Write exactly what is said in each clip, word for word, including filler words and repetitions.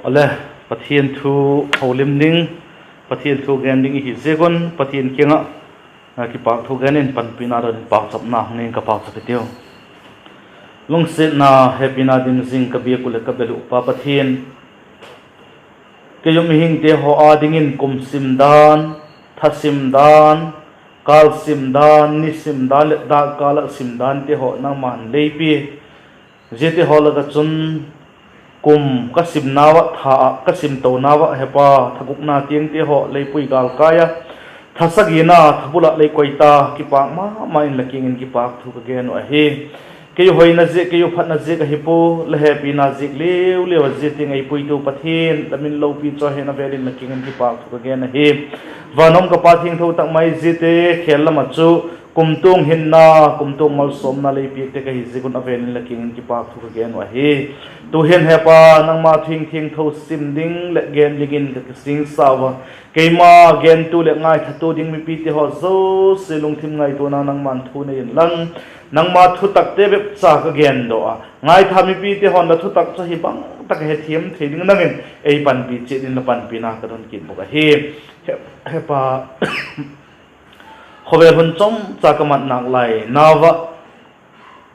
Awle, Pathian thu holim ding, Pathian thu gen ding i hi ziak un Pathian kiang ah kipâkthu gen in panpina don in pauchapna hung nei ing ka, pauchap i tiu. Lungsiatna, hepina dim zing ka biak uh leh ka bel uh Pa Pathian, kei uh mihingte haw â dingin kum sim dan, tha sim dan, kâl sim dan, ni sim dan leh dakkal ah sim dante haw nangma'n lei pia. Ziate haw lak ah chun kum ka simnau ah, tha ah ka simtonau ah, he Pa, tha gukna tiangte haw lei pui gâl kai a, tha sagina tha bul ah lei koi ta, kipâk ma ma in la kiang in kipâkthu ka gen uh ahi. Kei uh hoina ziak, kei uh phatna ziak ahi pua, la hepina ziak liu liu a zia tiang ei puitu Pathian, la min lopi chu ahi na vêl in la kiang in kipâkthu ka gen ahi. Van um ka Pa thiangtho tak mai, ziate khêl lam ah chu kumtuang hinna, kumtuang malsawmna lei piakte ka hi ziak un a vêl in la kiang in kipâkthu ka gen uh ahi. Tu'hin he Pa, nangma thu thiangtho sim ding leh gen dingin ka kisingsau a, keima gentu leh ngaithatu ding mipite haw zosia lungthim ngaituana nangma'n thu nei inlang, nangma thutakte bep cha ka gen daw a, ngaitha mipite haw'n la thutak chu hi bang tak a hethiam thei ding nang in ei panpi chiat in la panpina ka don kit bawk ahi. He Pa, khawvel hun chomcha ka mat nâk lai nau ah,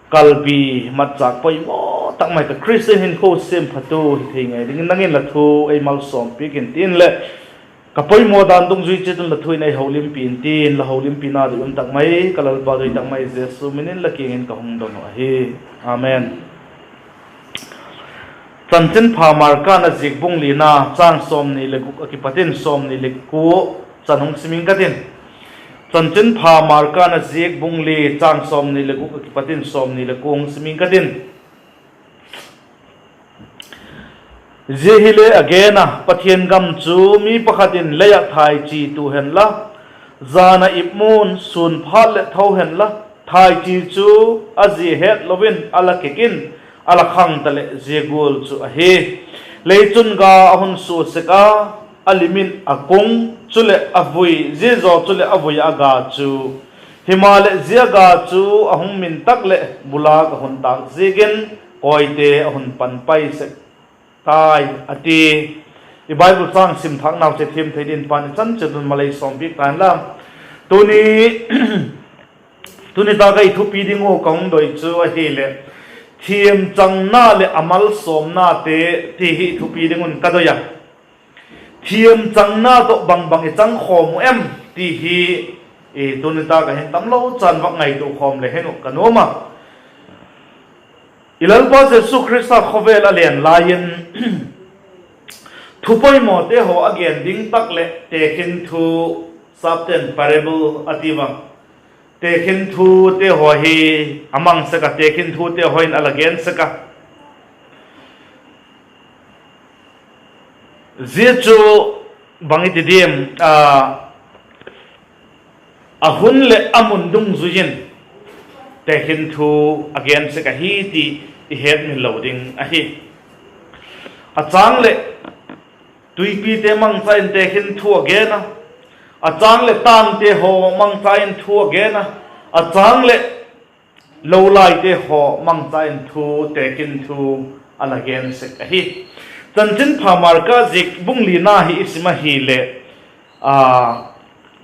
kalbi matchâk poimaw tak mai ka Khristian hinkhua siamphatu hi thei ngei dingin nang in la thu ei malsawm piak in tin leh, ka poimaw dan dungzui chiat un la thu in ei holimpi in tin, la holimpina doi um tak mai ka Lalpa doi tak mai Jesu min in la kiang in ka hung don uh ahi. Amen. Chanchinpha Marka na ziak bung lina, châng sawmni leh guk ah kipat in sawmni leh kua chan hung sim ing ka tin. Chanchinpha Marka na ziak bung li, châng sawmni leh guk ah kipat in sawmni leh kua hung sim ing ka tin. Zia hile a gen a, Pathian gam chu mi pakhat in lei ah thaichi tu hen la, jan ah ip mun sûn phat leh tho hen la, thaichi chu a zia het lo in a la kek in, a la khang taleh zia gual chu ahi. Lei chun ga a hun sua sek a, a lim in a kung, chuleh a vui, zia zaw chuleh a vui ah a ga chu. Himaleh zia ga chu a hung min tak leh bulâk a hun tâk ziakin kawite a hun pan pai sek tai, a ti. I Bible châng sim thâknau chu thiam thei dingin Pa'n i chan chiat un malei sawmpiak ta hen la. Tuni, tuni tak ah i thupi ding uh ka hung doi chu ahileh, thiamchangna leh a malsawmnate ti hi thupi ding un ka doi a. Thiamchangna tawh bang bang i chang khawm uh em ti hi, tuni tak ah hin tamlo chan vak ngaitua khawm le hen uh ka nuam a. I Lalpa Jesu Khrista khawvel a len lai in thu poimawte haw a gen ding tak leh tekhin thu, sapten parable a ti a. Tekhin thute haw hi a mang sek a, tekhin thute haw in a la gen sek a. Zia chu bang i ti diam, a hun leh a mun dungzui in tekhin thu a gen sek ahi ti i hetmil lo ding ahi. A châng leh tuipite mangcha in tekhin thu a gen a, a châng leh tângte haw mangcha in thu a gen a, a châng leh lolaite haw mangcha in thu, tekhin thu a la gen sek ahi. Chanchinpha Marka ziak bung lina hi i sim ahileh,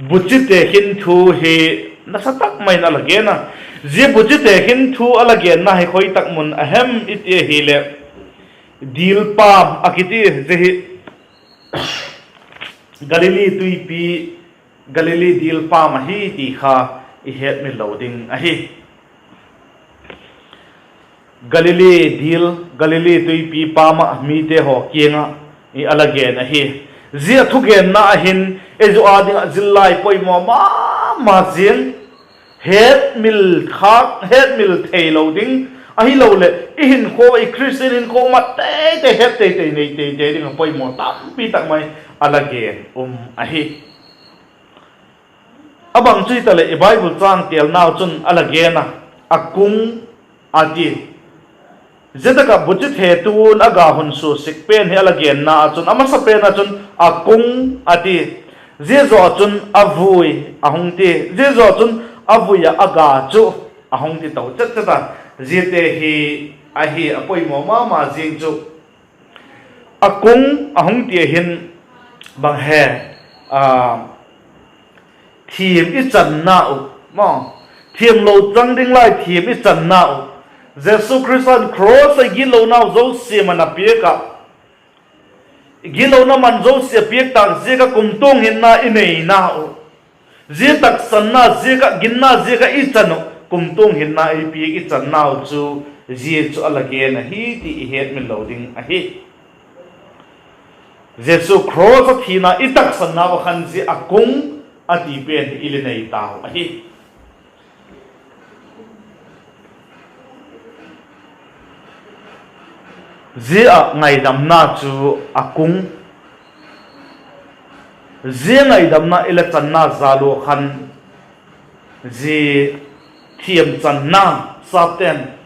buchi tekhin thu hi nasa tak mai in a la gen a. Zia buchi tekhin thu a la genna hi khoi tak mun a hem i ti ahileh, dil pâm a kiti zia hi Galili tuipi, Galili dil pâm ahi ti kha i hetmil lo ding ahi. Galili dil, Galili tuipi pâm ah mite haw kiang ah a la gen ahi. Zia thugenna ah hin ei zu â ding ah zillai poimaw ma ma ziang, hetmil khâk, hetmil theilo ding, ahiloleh i hinkhua, i Khristian hinkhua mat teitei, het teitei, nei teitei ding a poimaw tampi tak mai a la gen um ahi. A bang chu hitaleh i Bible châng têlnau chun a la gen a, a kung a ti. Zia tak ah buchi thetu'n a ga hun sua sek pen hi a la genna ah chun, a masapen ah chun a kung a ti. Zia zaw ah chun a vui a hung ti. Zia zaw ah chun a vui ah a ga chu a hung ti to chet chet a. Ziate hi ahi a poimaw ma ma ziang chu. A kung a hung ti a hin bang he, a, thiam i channa uh, ma, thiamlo chang ding lai thiam i channa uh, Jesu Khrista'n cross ah gitlonau zosia man a piak ah, gitlona man zosia a piak tâk ziak ah kumtuang hinna i neina uh, zia taksanna ziak ah, ginna ziak ah i chan uh, kumtuang hinna ei piak i channau chu, zia chu a la gen ahi ti i hetmil lo ding ahi. Jesu cross ah thina i taksannau ah khan zia a kung a ti pen hi i la nei tau ahi. Zia ah ngaidamna chu a kung, zia ngaidamna i la channa jal ua khan, zia thiam channa, sapte'n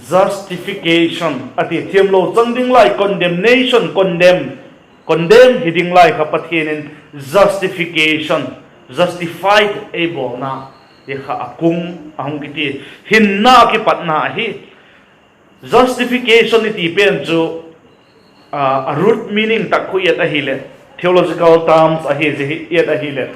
justification a ti, thiamlo chang ding lai condemnation, condemn, condemn hi ding lai kha Pathian in justification, justified ei bawlna, hi kha a kung a hung kiti, hinna kipatna ahi. Justification i ti pen chu, a, a root meaning tak khu i et ahileh, theological terms ahi, zia hi i et ahileh,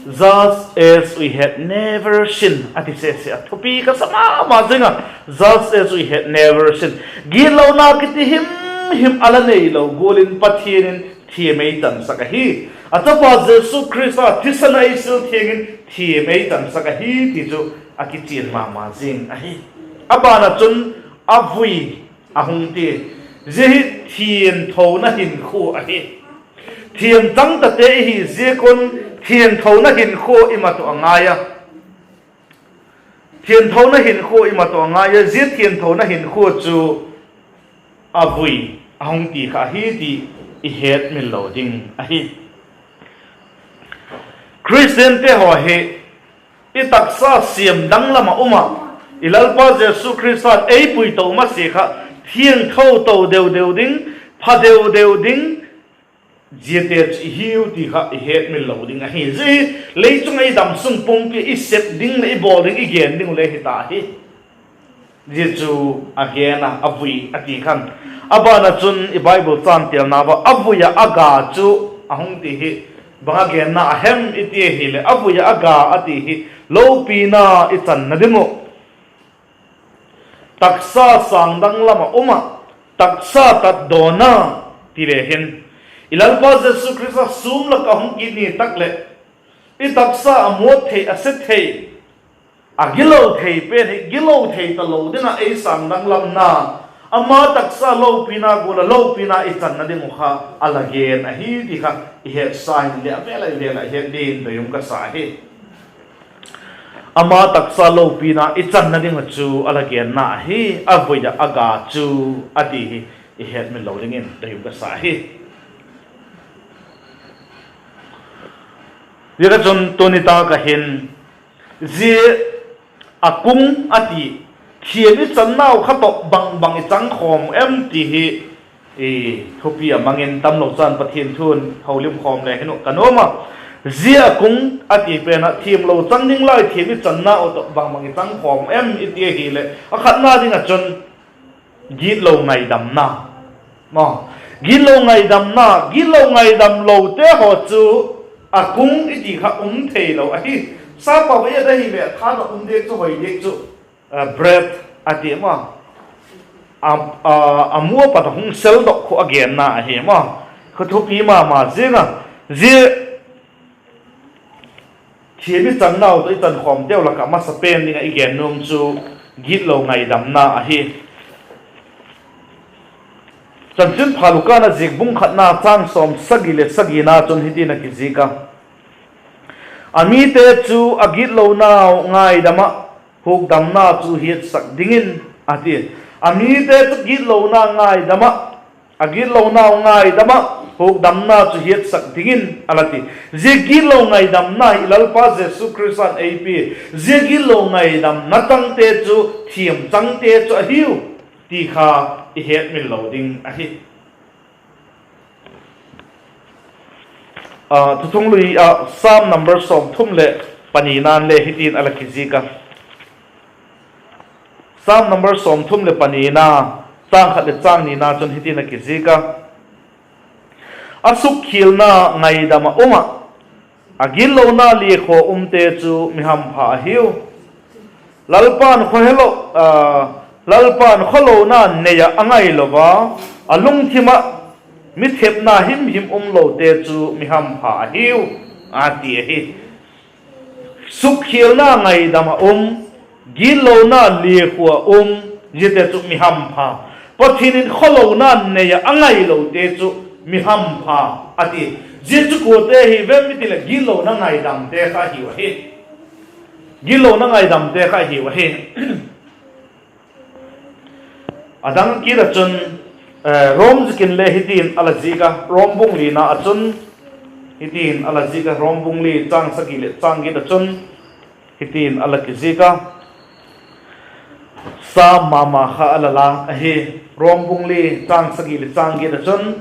just as we had never sinned a ti sese a, thupi ka sa ma ma zing a, just as we had never sinned. Gitlona kiti him him a la neilo gual in Pathian in thiam ei chansak ahi. A chapa Jesu Khrista thisan a ei sil thiang in thiam ei chansak ahi ti chu a kichian ma ma zing ahi. A ban ah chun a vui a hung ti. Zia hi thiangthona hinkhua ahi. Thiam chang tate i hi ziak un thiangthona hinkhua i mat uh a ngai a. Thiangthona hinkhua i mat uh a ngai a, zia thiangthona hinkhua chu a vui a hung ti kha ahi ti i hetmil lo ding ahi. Khristiante haw hi i taksa siam danglam ah um ah, i Lalpa Jesu Khrista'n ei pui to masia kha thiangtho to deu deu ding, pha deu deu ding, ziate chu i hiu ti kha i hetmil lo ding ahi. Zia hi lei chung ah i damsung pumpi i sep ding leh i bawl ding i gen ding uh le hi ta hi. Zia chu a gen a, a vui a ti khan. A ban ah chun i Bible châng telna ah a vui ah a ga chu a hung ti hi bang a genna a hem i ti ahileh, a vui ah a ga a ti hi lopina i channa ding uh, taksa sâng danglam ah um ah, taksa tatdawna ti le hin, i Lalpa Jesu Khrista sûm lak ah hung kit ni tak leh, i taksa a muat thei, a se thei, a gilo thei pen hi gilo thei talo ding ah ei sâng danglamna, ama taksa lopina gual ah lopina i channa ding uh kha a la gen ahi ti kha i hetsa inle, a vêl a vêl ah het dingin doi um ka sa hi. Ama taksa lopina i channa ding uh chu a la genna ahi, a vui ah a ga chu a ti hi i hetmil lo dingin doi um ka sa hi. Zia kha chun tuni tak ah hin, zia a kung a ti, thiam i channau kha tawh bang bang i chang khawm em ti hi, i, thupi a mang in tamlo chan Pathian thu'n holim khawm le hin uh ka nuam a. Zia a kung a ti pen ah thiamlo chang ding lai thiam i channau tawh bang bang i chang khawm em i ti ahileh, a khatna ding ah chun gitlo ngaidamna. Gitlo ngaidamna, gitlo ngaidam lote haw chu a kung i ti kha um theilo ahi. Sapa i et ahileh tha dok um diak chu, hoi diak chu, bread a ti ma, a mu a pat a hung seldok khu a genna ahi ma, kha thupi ma ma zing a. Zia thiam i channau tawh i chan khawmteu lak ah masa pen ding ah i gen nuam chu gitlo ngaidamna ahi. Chanchinpha Luka ziak bung khatna châng sawmsagi leh sagina chun hitin a kizik a: A mite chu a gitlonau ngaidam ah hukdamna chu hiatsak dingin, a ti. A mite chu gitlona ngaidam ah, a gitlonau ngaidam ah hukdamna chu hiatsak dingin a la ti. Zia gitlo ngaidamna hi Lalpa Jesu Khrista'n ei pia, zia gitlo ngaidamna changte chu thiam changte chu ahiu ti kha i hetmil lo ding ahi. Thuthunglui ah Sam number sawmthum leh panina'n le hitin a la kizik a. Sam number sawmthum leh panina, châng khat leh châng nina chun hitin a kizik a: A sukkhialna ngaidam ah um ah, a gitlona liakhua umte chu mi hampha ahiu. Lalpa'n khaw helo, a, Lalpa'n khawlona nei ah a ngailo a, a lungthim ah mi thepna himhim umlote chu mi hampha ahiu, a ti ahi. Sukkhialna ngaidam ah um, gitlona liakhua um, ziate chu mi hampha. Pathian in khawlona nei ah a ngailote chu mi hampha, a ti. Zia chu kuate hi vem i ti leh gitlona ngaidamte kha hiu ahi. Gitlona ngaidamte kha hiu ahi. A dang kit ah chun, eh, Rom ziakin le hitin a la zik a, Rom bung lina ah chun, hitin a la zik a, Rom bung li châng sagi leh châng giat ah chun, hitin a la kizik a, sâm ma ma kha a la lâk ahi. Rom bung li châng sagi leh châng giat ah chun,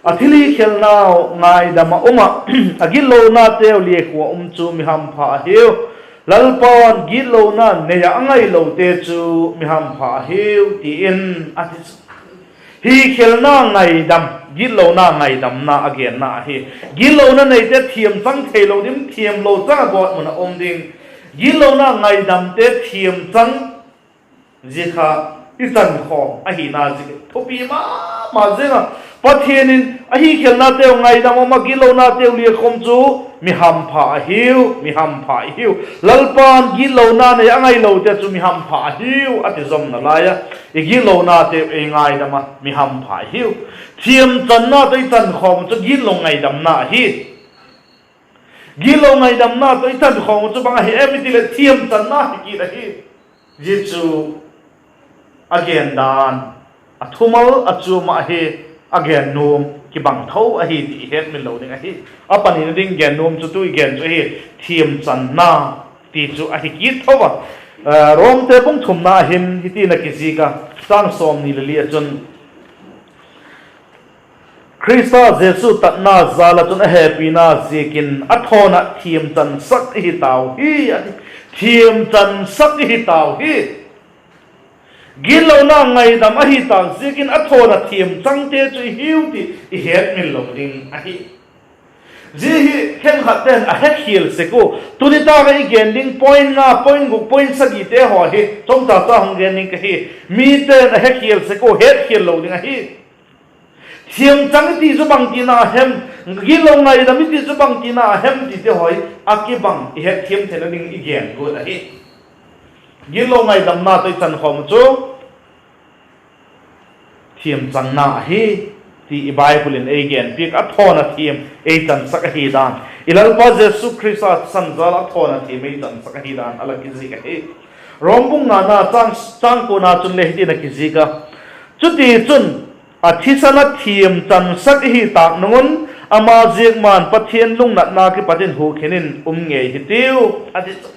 a thilhikhelnau ngaidam ah um ah, a gitlonateu liakhua um chu mi hampha ahiu. Lalpa'n gitlona nei ah a ngailote chu mi hampha ahiu, ti in a ti chu. Hikhelna ngaidam, gitlona ngaidamna a genna ahi. Gitlona neite thiamchang theilo ding, thiamlo chang ah gawtmun ah um ding. Gitlona ngaidamte thiamchang, zia kha i chankhawm ahina ziak thupi ma ma zing a. Pathian in a hikhelnateu ngaidam ah um ah, gitlonateu liakhua um chu mi hampha ahiu, mi hampha ahiu. Lalpa'n gitlona nei a ngailote chu mi hampha ahiu, a ti zawm nalai a. I gitlonateu ei ngaidam ah mi hampha ahiu. Thiamchanna tawh i chankhawm chu gitlo ngaidamna ahi. Gitlo ngaidamna tawh i chankhawm chu bang ahi em i ti leh thiamchanna hi kit ahi. Zia chu a gendan, a thumal a chuam ahi, a gen nuam kibang tho ahi ti i hetmil lo ding ahi. A panina ding gen nuam chu tu i gen chu ahi, thiamchanna ti chu ahi kit tho a. Eh, Romte bung thumna ah hin hitin a kizik a, châng sawmni leh li ah chun, Khrista Jesu tatna jal ah chun a hepina ziakin a thawn ah thiamchansak i hi tau hi, a ti. Thiamchansak i hi tau hi. Gitlona ngaidam ahi tâk ziakin a thawn ah thiamchangte chu i hiu ti i hetmil lo ding ahi. Zia hi khenkhatte'n a hekhial sek ua, tuni tâk ah i gen ding point nga, point guk, point sagite haw hi chawmcha cha hung gen ding ka hi. Mite'n a hekhial sek ua, hetkhial lo ding ahi. Thiamchang i ti chu bangtina hem, gitlo ngaidam i ti chu bangtina hem tite haw hi a kibang i hetthiam theina ding i gen guat ahi. Gitlo ngaidamna tawh i chankhawm chu thiamchanna ahi, ti i Bible in ei genpiak, a thawn ah thiam ei chansak ahi dan. I Lalpa Jesu Khrista thisan jal ah a thawn ah thiam ei chansak ahi dan a la kizik ahi. Rom bung ngana châng, châng kuana chun le hitin a kizik a, chutichun, a thisan ah thiam chansak i hi tâk nung un, ama ziak ma'n Pathian lungnatna kipat in hukhin in um ngei hitiu, a ti chu.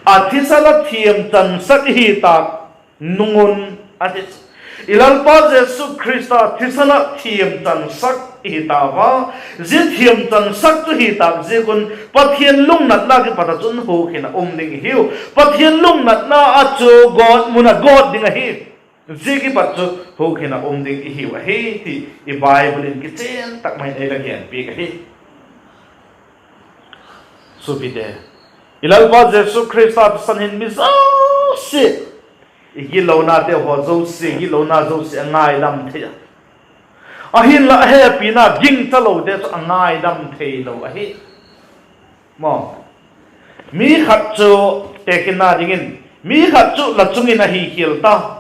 A thisan ah thiam chansak i hi tâk nung un, a ti chu. I Lalpa Jesu Khrista thisan ah thiam chansak i hi tau a, zia thiam chansak chu hi tâk ziak un Pathian lungnatna kipat ah chun hukhin a um ding i hiu. Pathian lungnatna ah chu gawtmun ah gawt ding ahi. Zia kipat chu hukhin a um ding i hiu ahi ti i Bible in kichian tak mai in ei la genpiak ahi. Suapite, i Lalpa Jesu Khrista thisan hin mi zosia, i gitlonate haw zosia, gitlona zosia a ngaidam thei a. Ahinla a hepina gingchalote chu a ngaidam theilo ahi. Maw, mi khat chu, tekhinna dingin, mi khat chu la chung in a hi khial ta.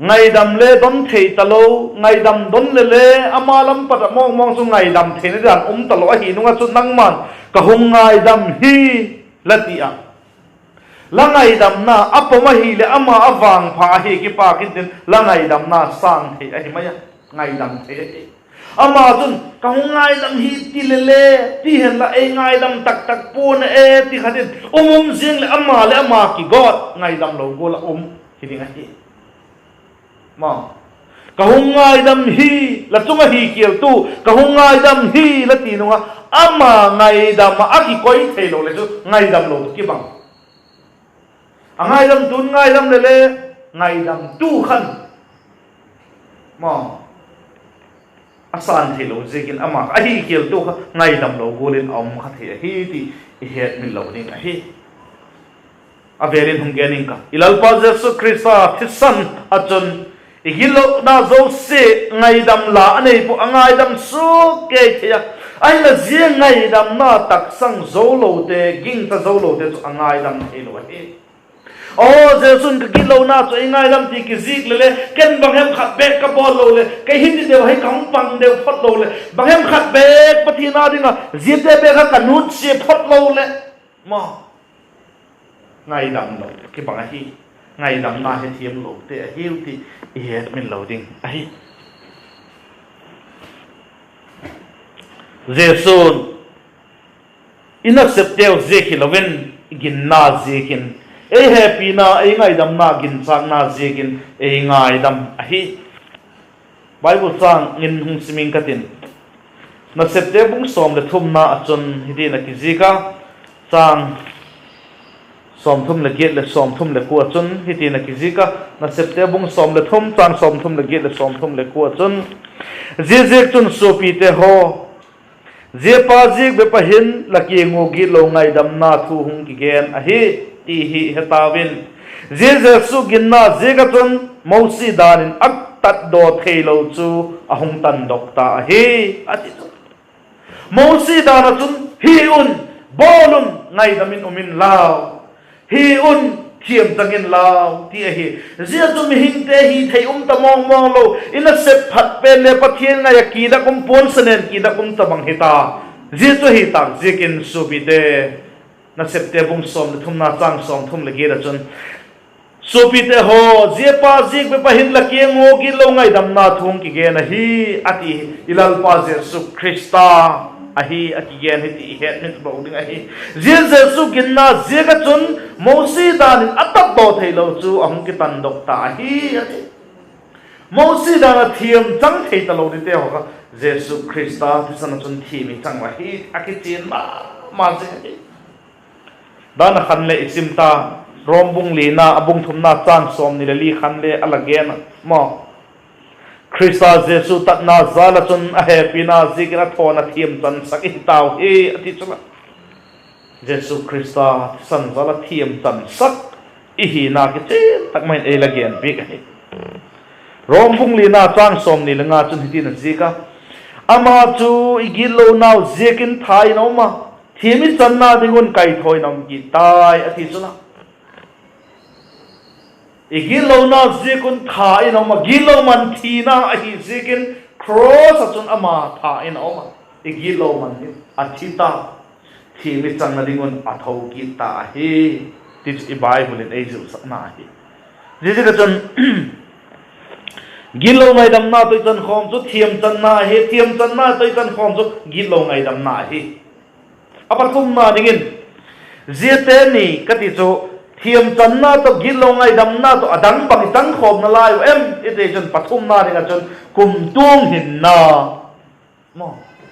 Ngaidam le don thei talo, ngaidam don le le, ama lam pat ah mawngmawng chu ngaidam theina dan um talo ahi nung ah chu nangma'n, ka hung ngaidam hi, la ti a. La ngaidamna a pom ahileh ama a vangpha ahi kipâk intin la ngaidamna sâng thei ahi mai a, ngaidam thei ahi. Ama chun, ka hung ngaidam hi ti le le, ti henla ei ngaidam tak tak pua'n e ti khat in um um ziang leh ama leh ama kigawt ngaidam lo gual ah um hi ding ahi. Ka hung ngaidam hi, la chung ah hi khialtu, ka hung ngaidam hi la ti nung ah, ama ngaidam ah a kikoi theilo leh chu ngaidam lo kibang. A ngaidamtu'n ngaidam le le, ngaidamtu khan, maw, a sân theilo ziakin ama ahi khial tu kha ngaidam lo gual in a um kha thei ahi ti i hetmil lo ding ahi. A vêl in hung gen ing ka, i Lalpa Jesu Khrista thisan ah chun i gitlona zosia ngaidam la a nei pua, a ngaidam suk kei thei a. Ahinla zia ngaidamna taksang zo lote, gingcha zo lote chu a ngaidam theilo ahi. Aw, Jesu'n ka gitlona chu ei ngaidam ti kizik le le, ken bang hem khat bêk ka bawl lo leh, kei hi ti deu ahi, ka hung pang deu phot lo leh, bang hem khat bêk Pathian â ding ah ziate bêk kha ka nutsia phot lo leh, maw, ngaidam lo kibang ahi. Ngaidamna hethiam lote ahiu ti i hetmil lo ding ahi. Jesu'n i nasepteu ziak hilo in, i ginna ziakin, ei hepina, ei ngaidamna, ginchâkna ziakin ei ngaidam ahi. Bible châng in hung sim ing ka tin, Nasepte bung sawm leh thumna ah chun hitin a kizik a, châng sawmthum leh giat leh sawmthum leh kua ah chun hitin a kizik a, Nasepte bung sawm leh thum, châng sawmthum leh giat leh sawmthum leh kua ah chun, Ziaziakchun suapite haw, zia pa ziak bep ah hin la kiang ua gitlo ngaidamna thu hung kigen ahi, ti hi he tau in. Zia Jesu ginna ziak ah chun Mosi dan in a tatdaw theilo chu a hung tandok ta ahi, a ti chu. Mosi dan ah chun, Hi un, bawl un, ngaidam in um inlau, hi un, thiamchang inlau, ti ahi. Zia chu mihingte hi thei um ta mawng mawng lo, i nasep phat pen le Pathian ngai ah kidak um, puan sanen kidak um tabang hita. Zia chu hi tâk ziakin suapite, Nasepte bung sawm leh thumna châng sawmthum leh giat ah chun, Suapite haw, zia pa ziak bep ah hin la kiang ua gitlo ngaidamna thu hung kigen ahi, a ti hi i Lalpa Jesu Khrista ahi a kigen hi ti i hetmil lo ding ahi. Zia Jesu ginna ziak ah chun Mosi dan in a tatdaw theilo chu a hung kitandok ta ahi, a ti. Mosi dan ah thiamchang thei talo dingte haw kha Jesu Khrista thisan ah chun thiam i chang ahi a kichian ma ma zing ahi. Dan a khan le i sim ta, Rom bung lina a bung thumna châng sawmni leh li khan le a la gen a maw, Khrista Jesu tatna jal ah chun a hepina ziakin a thawn a thiamchansak i hi tau hi, a ti chu la. Jesu Khrista thisan jal ah thiamchansak i hina kichian tak mai in ei la gen piak ahi. Rom bung lina châng sawmni leh nga chun hitin a zik a, Ama chu i gitlonau ziakin tha in a um a, thiam i channa ding un kaithaw in a um kit tai, a ti chu la. I gitlona ziak un tha in a um a, gitlo man thina ahi ziakin cross ah chun ama tha in a um a, i gitlo man in a thi ta, thiam i channa ding un a tho kit ta ahi, ti chu i Bible in ei zilsakna ahi. Ziaziak ah chun gitlo ngaidamna tawh i chan khawm chu thiam channa ahi, thiam channa tawh i chan khawm chu gitlo ngaidamna ahi. A pathumna dingin, ziate ni ka ti chu, thiam channa tawh gitlo ngaidamna tawh a dang bang i chang khawm nalai uh em i ti chun, pathumna ding ah chun kumtuang hinna,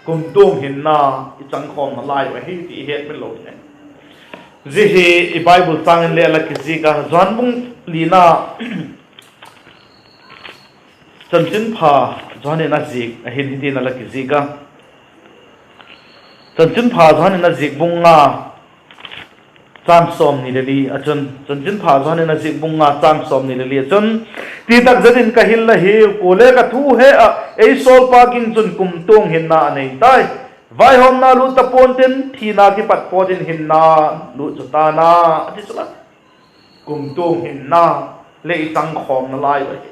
kumtuang hinna i chang khawm nalai uh ahi ti i hetmil lo ding ahi. Zia hi i Bible châng in le a la kizik a, Johan bung lina Chanchinpha Johan in a zik ahin hitin a la kizik a, Chanchinpha Johan in a zik bung nga, châng sawmni leh li ah chun, Chanchinpha Johan in a zik bung nga châng sawmni leh li ah chun, Ti tak zet in ka hil la hiu, kuale ka thu he ah ei sawlpa ging chun kumtuang hinna a nei tai. Vaihawmna lut ta pua'n tin, thina kipat pawt in hinna lut chu ta'n a, a ti chu la. Kumtuang hinna le i chang khawm nalai uh ahi.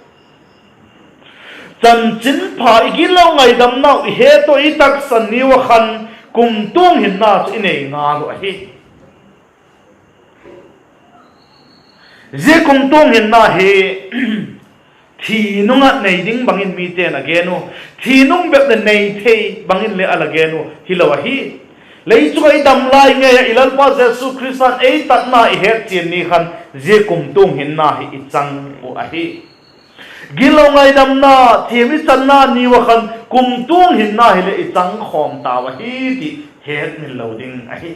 Chanchinpha i gitlo ngaidamnau i het uh, i taksa niu ah khan kumtuang hinna chu i nei ngal uh ahi. Zia kumtuang hinna hi thi nung ah nei ding bangin mite'n a gen uh, thi nung bep leh nei thei bangin le a la gen uh hilo ahi. Lei chung ah i dam lai ngei ah i Lalpa Jesu Khrista'n ei tatna i hetchian ni khan zia kumtuang hinna hi i chang uh ahi. Gitlo ngaidamna, thiam i channa niu ah khan kumtuang hinna hileh i chang khawm tau ahi ti hetmil lo ding ahi.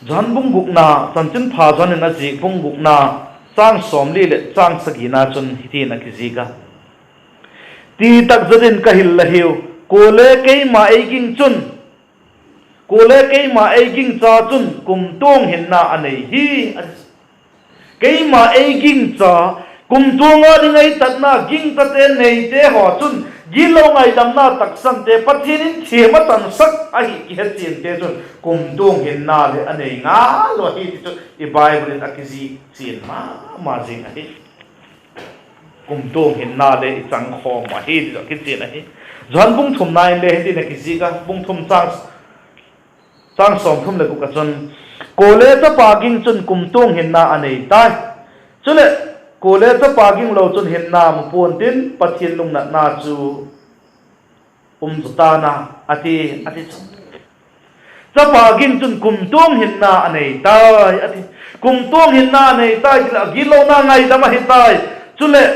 Johan bung gukna, Chanchinpha Johan in a zik bung gukna, châng sawmli leh châng sagina chun hitin a kizik a, Ti tak zet in ka hil la hiu, kuale keima ei ging chun, kuale keima ei ging cha chun kumtuang hinna a nei hi, a ti. Keima ei ging cha, kumtuang a ding ei tatna gingtate neite haw chun, gitlo ngaidamna taksante Pathian in thiam a chansak ahi kihe chiante chun kumtuang hinna le a nei ngal uh ahi ti chu i Bible in a kizik chian ma ma zing ahi. Kumtuang hinna le i chang khawm ahi ti chu a kichian ahi. Johan bung thumna in le hitin a kizik a, bung thum chang, chang sawmthum leh guk ah chun, kuale chapa ging chun kumtuang hinna a nei tai. Chuleh, kuale chapa ging lo chun hinna mu pua'n tin, Pathian lungnatna chu um zaw ta'n a, a ti, a ti chu. Chapa ging chun kumtuang hinna a nei tai, a ti. Kumtuang hinna a nei tai ti leh a gitlona ngaidam ahi tai. Chuleh,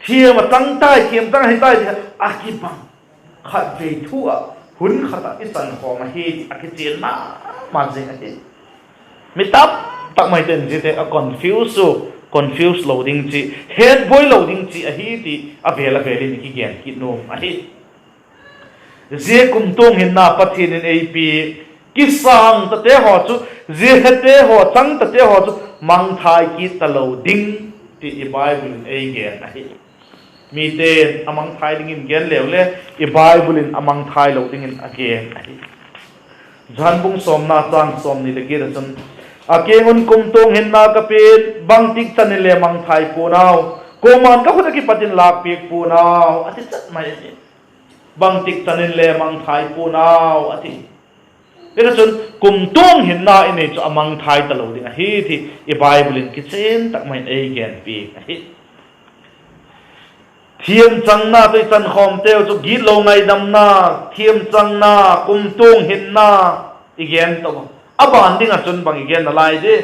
thiam a chang tai, thiam chang ahi tai ti a kibang. Khatvei thu ah, hun khat ah i chan khawm ahi ti a kichian ma ma zing ahi. Mi tam tak maite'n ziate a confuse uh, confuse lo ding chi, hetbuai lo ding chi ahi ti a vêl a vêl in i kigen kit nuam ahi. Zia kumtuang hinna Pathian in ei pia, kisâng tate haw chu, zia hete haw chang tate haw chu mangthai kit talo ding ti i Bible in ei gen ahi. Mite'n a mangthai dingin gen leu le, i Bible in a mangthai lo dingin a gen ahi. Johan bung sawmna chang sawmni leh giat ah chun, a kiang un kumtuang hinna ka pia'n, bangtik chan in le mangthai pua'n au, kuama'n ka khut ah kipat in lâkpiak pua'n au, a ti chat mai ahi. Bangtik chan in le mangthai pua'n au, a ti. Hia chun kumtuang hinna i nei chu a mangthai talo ding ahi ti i Bible in kichian tak mai in ei genpiak ahi. Thiamchangna tawh i chankhawmteu chu gitlo ngaidamna, thiamchangna, kumtuang hinna i gen tau a. A ban ding ah chun bang i gen nalai di?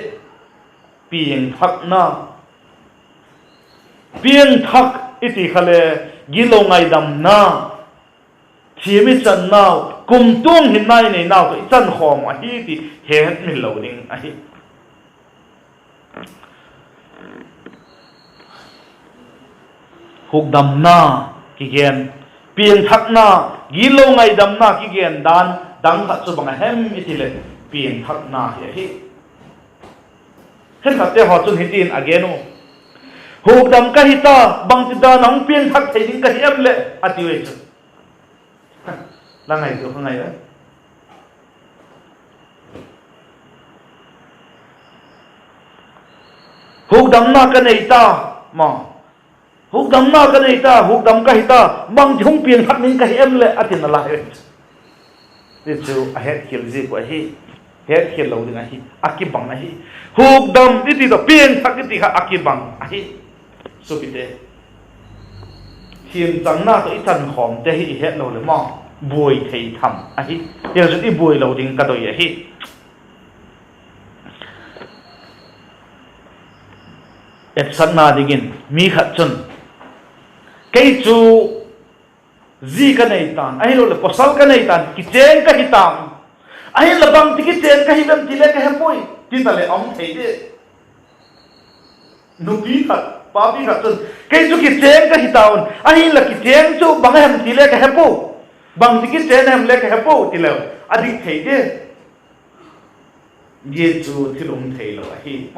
Piangthakna. Piangthak i ti kha le gitlo ngaidamna, thiam i channau, kumtuang hinna i neinau tawh i chankhawm ahi ti hetmil lo ding ahi. Hukdamna kigen, piangthakna, gitlo ngaidamna kigen dan dang khat chu bang a hem i ti leh, piangthakna hi ahi. Khenkhatte haw chun hitin a gen uh, hukdam ka hi ta, bangtidan a hung piangthak thei ding ka hi em leh, a ti ui chu. La ngaitua kha ngai a. Hukdamna ka nei ta, ma. Hukdamna ka nei ta, hukdam ka hi ta, bangti hung piangthak ding ka hi em leh, a ti nalai. Ti chu a hetkhial ziak uh ahi, hetkhial lo ding ahi, a kibang ahi. Hukdam i ti tawh piangthak i ti kha a kibang ahi. Suapite, thiamchangna tawh i chankhawmte hi i hetlo leh ma, buai thei tham ahi. Tichun i buai lo ding ka doi ahi. Etsakna dingin mi khat chun, kei chu zi ka nei ta'n, ahiloleh pawsal ka nei ta'n, kichêng ka hi ta'n, ahinla bangti kichêng ka hi em ti le ka he puai, ti ta leh a um thei di. Nupi khat, papi khat chun, kei chu kichêng ka hi ta'n, ahinla kichêng chu bang a hem ti le ka he pua, bangti kichêng a hem le ka he pua, ti leu a dik thei di. Zia chu thil um theilo ahi.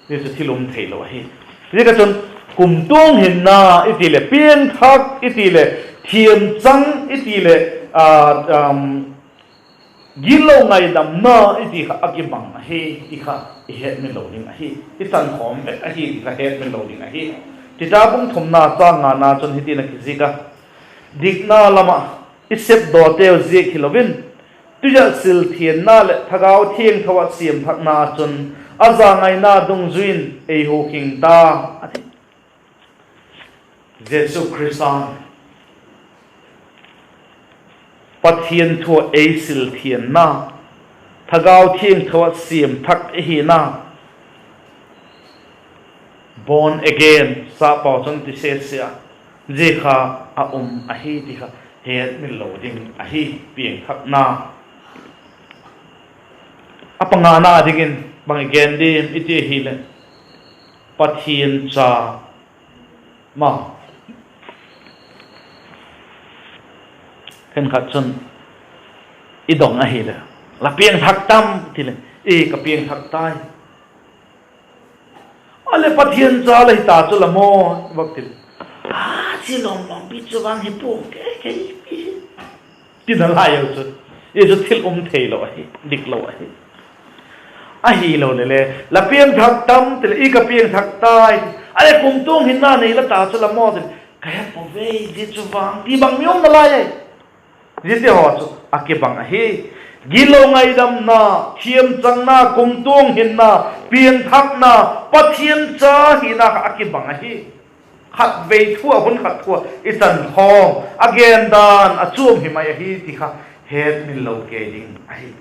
Zia chu thil um theilo ahi. Ziak a chun, kumtuang hinna i ti leh, piangthak i ti leh, thiamchang i ti leh, gitlo ngaidamna i ti kha a kibang ahi ti kha i hetmil lo ding ahi. I chankhawm vek ahi ti kha hetmil lo ding ahi. Tita bung thumna châng ngana chun hitin a kizik a, dikna lam ah i sepdawteu ziak hilo in, tui ah silthianna leh Thagau Thiangtho ah siamthakna ah chun, a zangaina dungzui in ei hukhing ta, a ti. Jesu Khrista'n Pathian thu ah ei silthianna, Thagau Thiangtho ah siamthak i hina, born again, sapau chun ti sese a, zia kha a um ahi ti kha hetmil lo ding ahi, piangthakna. A pangana dingin bang i gen diam i ti ahileh, Pathian cha ma, Khenkhat chun i dong ahileh, la piangthak tam ti leh, i ka piangthak tai. A leh Pathian cha la hi ta chu la maw, vak ti leh, a, chi lawm lawmpi chu vang hi pua'ng kei kei, tina lai u chu, i chu thil um theilo ahi, diklo ahi. Ahiloleh le, la piangthak tam ti leh, i ka piangthak tai. A leh kumtuang hinna nei la ta chu la maw ti leh, ka he pua ve, zia chu vang ti bang mi um nalai ai. Ziate haw chu a kibang ahi. Gilo ngaidamna, thiamchanna, kumtuang hinna, piangthakna, Pathian cha hina kha a kibang ahi. Khatvei thu ah, hun khat thu ah i chan khawm, a gen dan a chuam hi mai ahi ti kha hetmil lo kei ding ahi.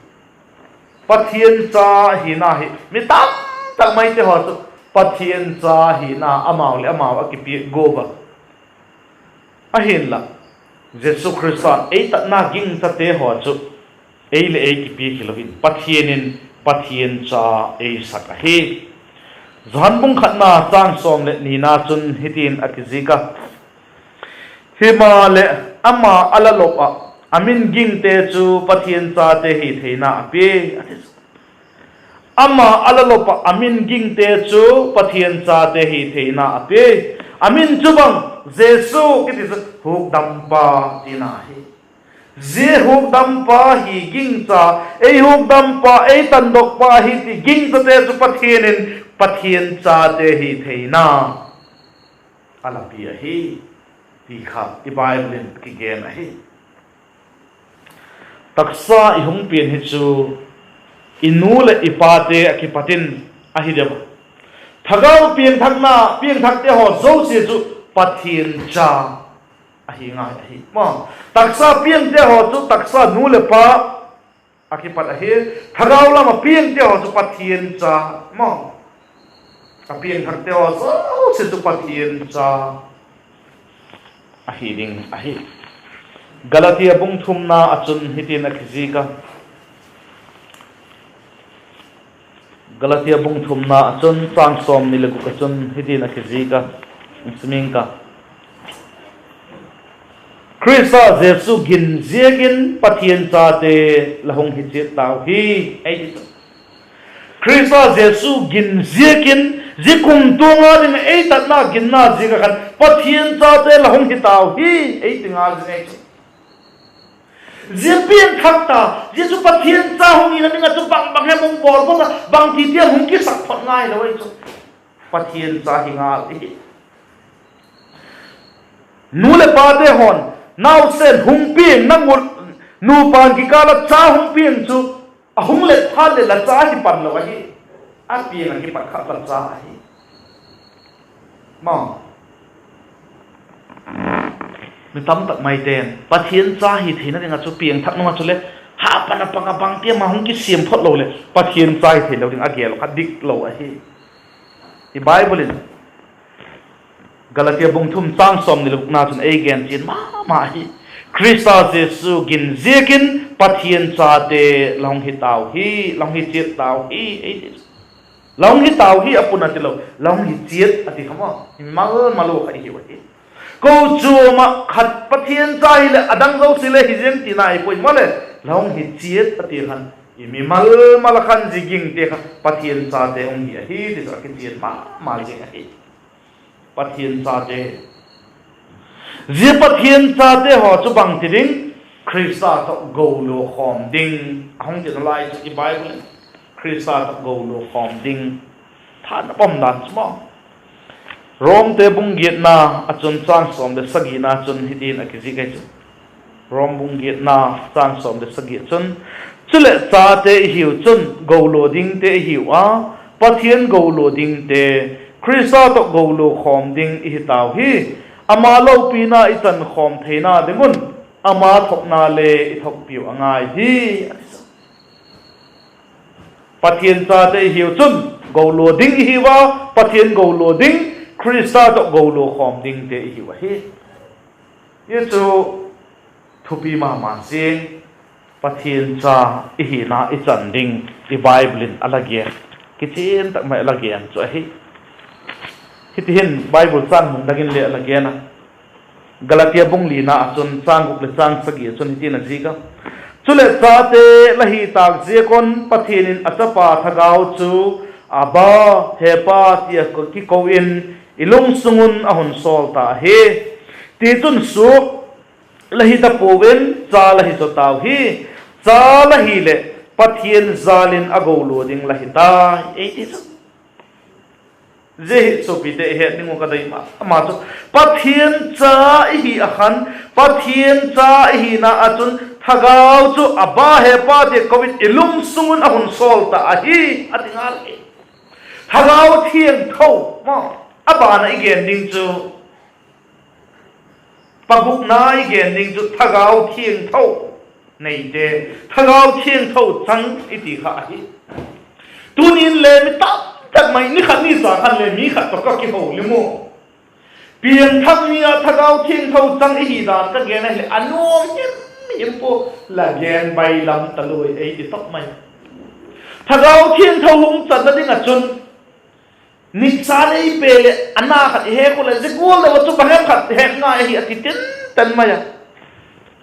Pathian cha hina hi mi tamtak maite haw chu Pathian cha hina amau leh amau a kipiak guap a. Ahinla, Jesu Khrista'n ei tatna gingchate haw chu ei leh ei kipiak hilo in Pathian in Pathian cha ei sak ahi. Johan bung khatna châng sawm leh nina chun hitin a kizik a, himaleh, ama a la lop ah a min gingte chu Pathian chate hi theina a pia, a ti. Ama a la lop ah a min gingte chu Pathian chate hi theina a pia. A min chu bang, Jesu kiti chu Hukdampa tina hi. Zia Hukdampa hi gingcha, ei Hukdampa, ei Tandokpa hi ti gingchate chu Pathian in Pathian chate hi theina a la pia ahi, ti kha i Bible in kigen ahi. Taksa i hung pian hi chu i nu leh i pate a kipat in ahi deu a. Thagau piangthakna, piangthakte haw zosia chu Pathian cha ahi ngai ahi maw. Taksa piangte haw chu taksa nu leh pa a kipat ahi. Thagau lam ah piangte haw chu Pathian cha maw. A piangthakte haw zosia chu Pathian cha ahi ding ahi. Galatia bung thumna ah chun hitin a kizik a, Galatia bung thumna ah chun châng sawmni leh guk ah chun hitin a kizik a, siming ka, Khrista Jesu gin ziakin Pathian chate la hung hi chiat tau hi, ei ti chu. Khrista Jesu gin ziakin, zia kumtuang a ding ei tatna ginna ziak ah khan Pathian chate la hung hi tau hi, ei ti ngal zing ei chu. Zia piangthak ta, zia chu Pathian cha hung hina ding ah chu bang bang hem hung bawl phot a, bangti tiang hung kisak phot ngailo ei chu. Pathian cha hi ngal i hi. Nu leh pate haw'n nausen hung piang nang u, nupa'n kikâl ah cha hung piang chu a hung let phat leh la cha hi pan lo ahi. A piang ah kipat kha la cha ahi. Ma, mi tamtak maite'n Pathian cha hi theina ding ah chu piangthak nung ah chule, ha pan a pang a bangti ama hung kisiam phot lo leh Pathian cha hi theilo ding a gel kha dik lo ahi. I Bible in Galatia bung thum châng sawmni leh gukna chun ei gen chian ma ma hi. Khrista Jesu gin ziakin Pathian chate la hung hi tau hi, la hung hi chiat tau hi, ei ti. La hung hi tau hi a pun a tilo, la hung hi chiat a ti kha maw. I mimal mal u kha i hiu ahi. Kochuam ah khat Pathian cha hileh a dang zosia le hi ziang tina i pui maw le, la hung hi chiat a ti khan, i mimal mal a khan zia gingte kha Pathian chate hung hi ahi ti chu a kichian ma ma zing ahi. Pathian chate, zia Pathian chate haw chu bangti ding, Khrista tawh golua khawm ding, a hung tina lai chu i Bible in Khrista tawh golua khawm ding, tha na pom dan chu maw. Romte bung giatna ah chun châng sawm leh sagina chun hitin a kizik ahi chu. Rom bung giatna châng sawm leh sagi ah chun, chuleh chate i hiu chun golua dingte i hiu a, Pathian golua dingte, Khrista tawh golua khawm ding i hi tau hi. Ama lopina i chan khawm theina ding un, ama thokna le i thokpiu a ngai hi, a ti chu. Pathian chate i hiu chun golua ding i hiu a, Pathian golua ding, Khrista tawh golua khawm dingte i hiu ahi. Hi chu thupi ma ma zing, Pathian cha i hina i chan ding i Bible in a la gen, kichian tak mai a la gen chu ahi. Hiti hin Bible châng mun dang in le a la gen a, Galatia bung lina ah chun châng guk leh châng sagi ah chun hitin a zik a: Chuleh, chate la hi tâk ziak un Pathian in a chapa thagau chu Abba, Hepa, ti a kiko in i lungsung un a hun sawl ta ahi. Tichun, suak la hi ta puau in, cha la hi zaw tau hi. Cha la hileh Pathian jâl in a golua ding la hi tai, ei ti chu. Zia hi suapite i het ding uh ka doi ma ma chu, Pathian cha i hi ah khan, Pathian cha i hina ah chun thagau chu Abba, Hepa, ti a ko in i lungsung un a hun sawl ta ahi, a ti ngal hi. Thagau Thiangtho, ma, a ban ah i gen ding chu, pagukna i gen ding chu thagau thiangtho neite, thagau thiangtho chang i ti kha ahi. Tuni'n le mi tam tak mai, ni khat ni cha khan le mi khat tawh ka kiho lim u. Piangthak ni ah thagau thiangtho chang i hi dan ka gen ahileh a nuam him him pua, la gen bailam ta lui ei ti tawk mai. Thagau thiangtho hung channa ding ah chun nitsan ei pe leh a na khat i hek u leh zia gual deu ah chu bang hem khat hek ngai ahi a ti tinten mai a.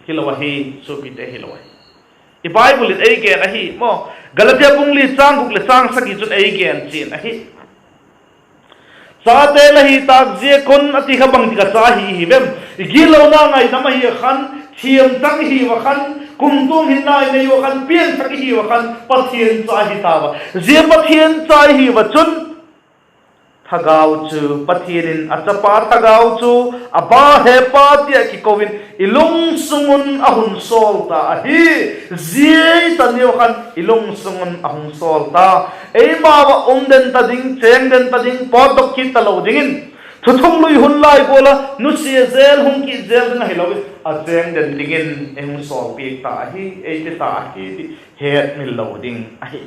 Hilo ahi, suapite, hilo ahi. I Bible in ei gen ahi maw. Galatia bung li châng guk leh châng sagi chun ei gen chian ahi. Chate la hi tâk ziak un a ti kha, bangtik ah cha hi i hi vem? I gitlona ngaidam ahi a khan, thiam chang i hiu a khan, kumtuang hinna i nei u a khan, piangthak i hiu a khan, Pathian cha hi tau a. Zia Pathian cha i hiu a chun thagau chu, Pathian in a chapa thagau chu, Abba, Hepa, ti a kiko in i lungsung un a hun sawl ta ahi. Zia i chan ni u khan i lungsung un a hung sawl ta. Eima ah um den ta ding, chêng den ta ding, pawtdok kit talo dingin, thuthung lui hun lai gual ah nusia zel, hung kit zel ding ahilo in, a chêng den dingin ei hung sawlpiak ta ahi, ei pe ta ahi ti hetmil lo ding ahi.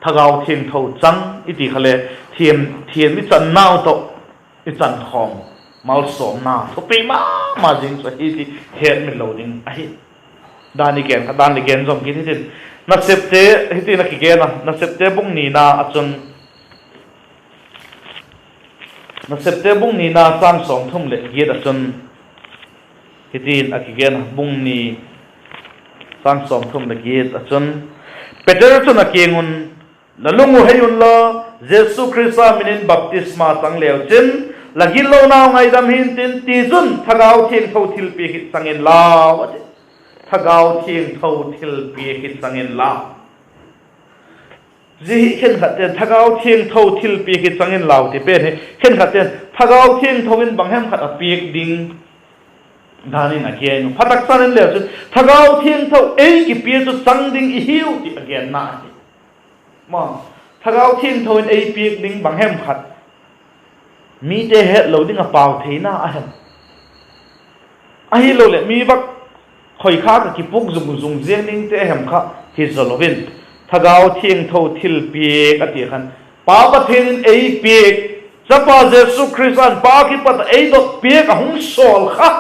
Thagau Thiangtho chang i ti kha le, thiam, thiam i channau tawh i chan khawm malsawmna thupi ma ma zing chu ahi ti hetmil lo ding ahi. Dan i gen kha, dan le gen zom kit hitin, Nasepte, hitin a kigen a, Nasepte bung nina ah chun, Nasepte bung nina châng sawmthum leh giat ah chun hitin a kigen a, bung ni châng sawmthum leh giat ah chun, Peter chun a kiang un, La lung uh hei unla, Jesu Khrista min in baptisma chang leu chin, la gitlonau ngaidam hi'ntin, tichun Thagau Thiangtho thilpiak hi chang inlau, a ti. Thagau Thiangtho thilpiak hi chang inlau. Zia hi khenkhatte'n Thagau Thiangtho thilpiak hi chang inlau ti pen hi, khenkhatte'n Thagau Thiangtho in bang hem khat a piak ding dan in a gen uh. Phatakcha'n en leu chun Thagau Thiangtho ei kipia chu chang ding i hiu ti a genna ahi. Ma, Thagau Thiangtho in ei piak ding bang hem khat, mite hetlo ding ah pau theina a hem, ahiloleh mi vak khoi kha ka kipuk zung zung ziang dingte a hem kha hi zaw lo in, Thagau Thiangtho thilpiak a ti khan, Pa Pathian in ei piak, Chapa Jesu Khrista'n Pa kipat ah ei dot piak a hung sawl kha,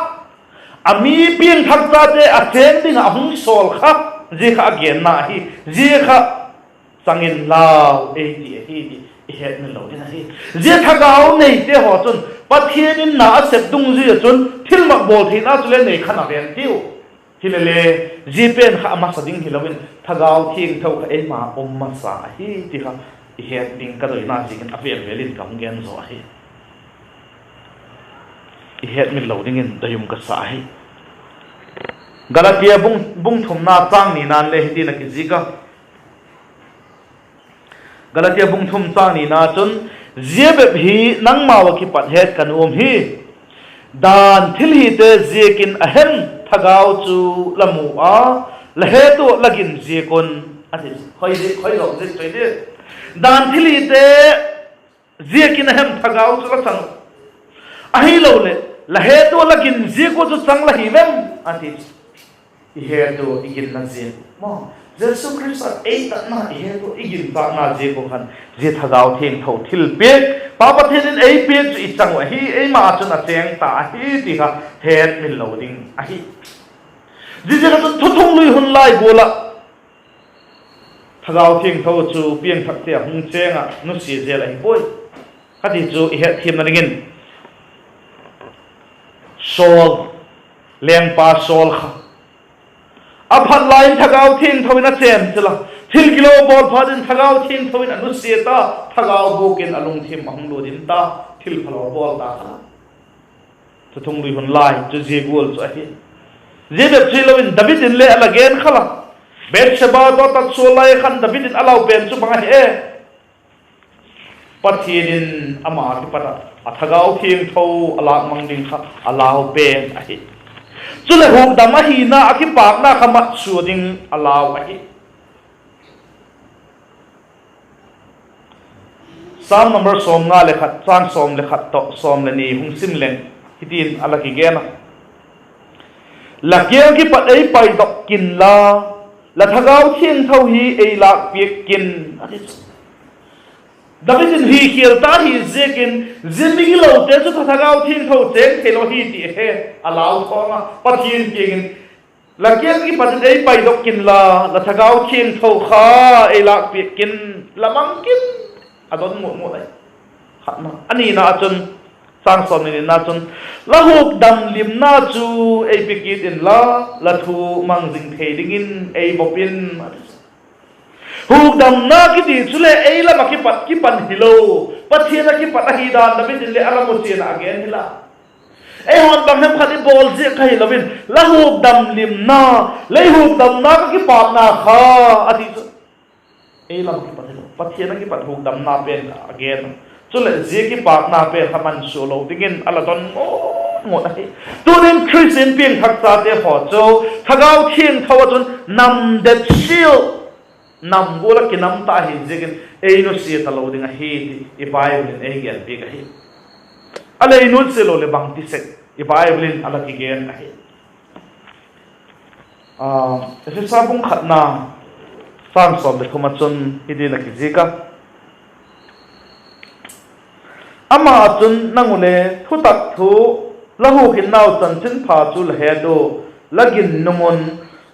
a mi piangthak chate a chêng ding ah a hung sawl kha, zia kha a genna ahi. Zia kha chang inlau ei ti ahi ti i hetmil lo ding ahi. Zia thagau neite haw chun Pathian in na a sep dungzui ah chun thilmak bawl theina chu le nei kha na ven tiu. Hilele, zia pen kha a masa ding hilo in Thagau Thiangtho kha eima um masa ahi ti kha i het ding ka doina ziakin a vel vel in ka hung gen zaw ahi. I hetmil lo dingin doi um ka sa ahi. Galatia bung, bung thumna châng nina'n le hitin a kizik a, Galatia bung thum châng nina chun, Zia bep hi nangmau ah kipat het ka nuam hi, dan thilhite ziakin a hem thagau chu la mu a, la het ua la gin ziak un, a ti. Hoi zi, hoi lo zik choi di. Dan thilhite ziakin a hem thagau chu la chang uh, ahiloleh la het ua la gin ziak ua chu chang la hi vem, a ti. I het ua i ginna ziak uh maw, Jesu Khrista ei tatna i het ua i gintakna ziak uh khan zia Thagau Thiangtho thilpiak, Pa Pathian in ei piak chu i chang uh ahi, eima ah chun a chêng ta ahi ti kha hetmil lo ding ahi. Ziaziak ah chun thuthung lui hun lai gual ah Thagau Thiangtho chu piangthakte a hung chêng ah nusia zel ahi puai, a ti chu i hetthiamna dingin Saul, lengpa Saul kha, a phat lai in Thagau Thiangtho in a chên chil a, thil gilo bawl phat in Thagau Thiangtho in a nusia ta, thagau bûk in a lungthim a hung lut in ta, thil phalo bawl ta kha. Thuthung lui hun lai chu zia gual chu ahi. Zia bep chu hilo in David in le a la gen kha la, Bathsheba tawh tatsual lai khan David in a lau pen chu bang ahi e? Pathian in ama kipat ah a Thagau Thiangtho a lâk mang ding kha a lau pen ahi. Chuleh hukdam ahina a kipâkna kha matsua ding a lau ahi. Sam number sawmnga le khat, châng sawm le khat tawh sawm le ni hung sim leng, hitin a la kigen a: La kiang kipat ei paidok kin la, la Thagau Thiangtho hi ei lâk piak kin, a ti chu. David in hikhial ta hi ziakin, zia migilote chu Thagau Thiangtho chêng theilo ahi ti he a lau thawng a, Pathian kiang in, La kiang kipat in ei paidok kin la, la Thagau Thiangtho kha ei lâk piak kin, la mang kin, a don mut mut ahi. Khatna. A nina ah chun, châng sawm le nina chun, La hukdam limna chu ei pe kit inla, la thu mang zing thei dingin ei bop in, a ti chu. Hukdamna kiti chuleh ei lam ah kipat kipan hilo, Pathian ah kipat ahi dan David in le a la mu chian ah a gen hi la. Eihaw'n bang hem khat i bawl ziak kha hilo in, La hukdam limna, lei hukdamna ka kipâkna kha, a ti chu. Ei lam ah kipat hilo, Pathian ah kipat hukdamna pen kha a gen a. Chuleh zia kipâkna pen kha mansua lo dingin a la don ngut ngut ahi. Tunin Khristian piangthak chate haw chu Thagau Thiangtho ah chun nam det siau, nam gual ah kinam ta hi ziakin ei nusia talo ding ahi ti i Bible in ei gen piak ahi. A lei nusia lo leh bangti sek, i Bible in a la kigen ahi. Ephesa bung khatna, châng sawm le thum ah chun hitin a kizik a: Ama ah chun nang u le thutak thu, la hukhinnau chanchinpha chu la het u, la ginnung un,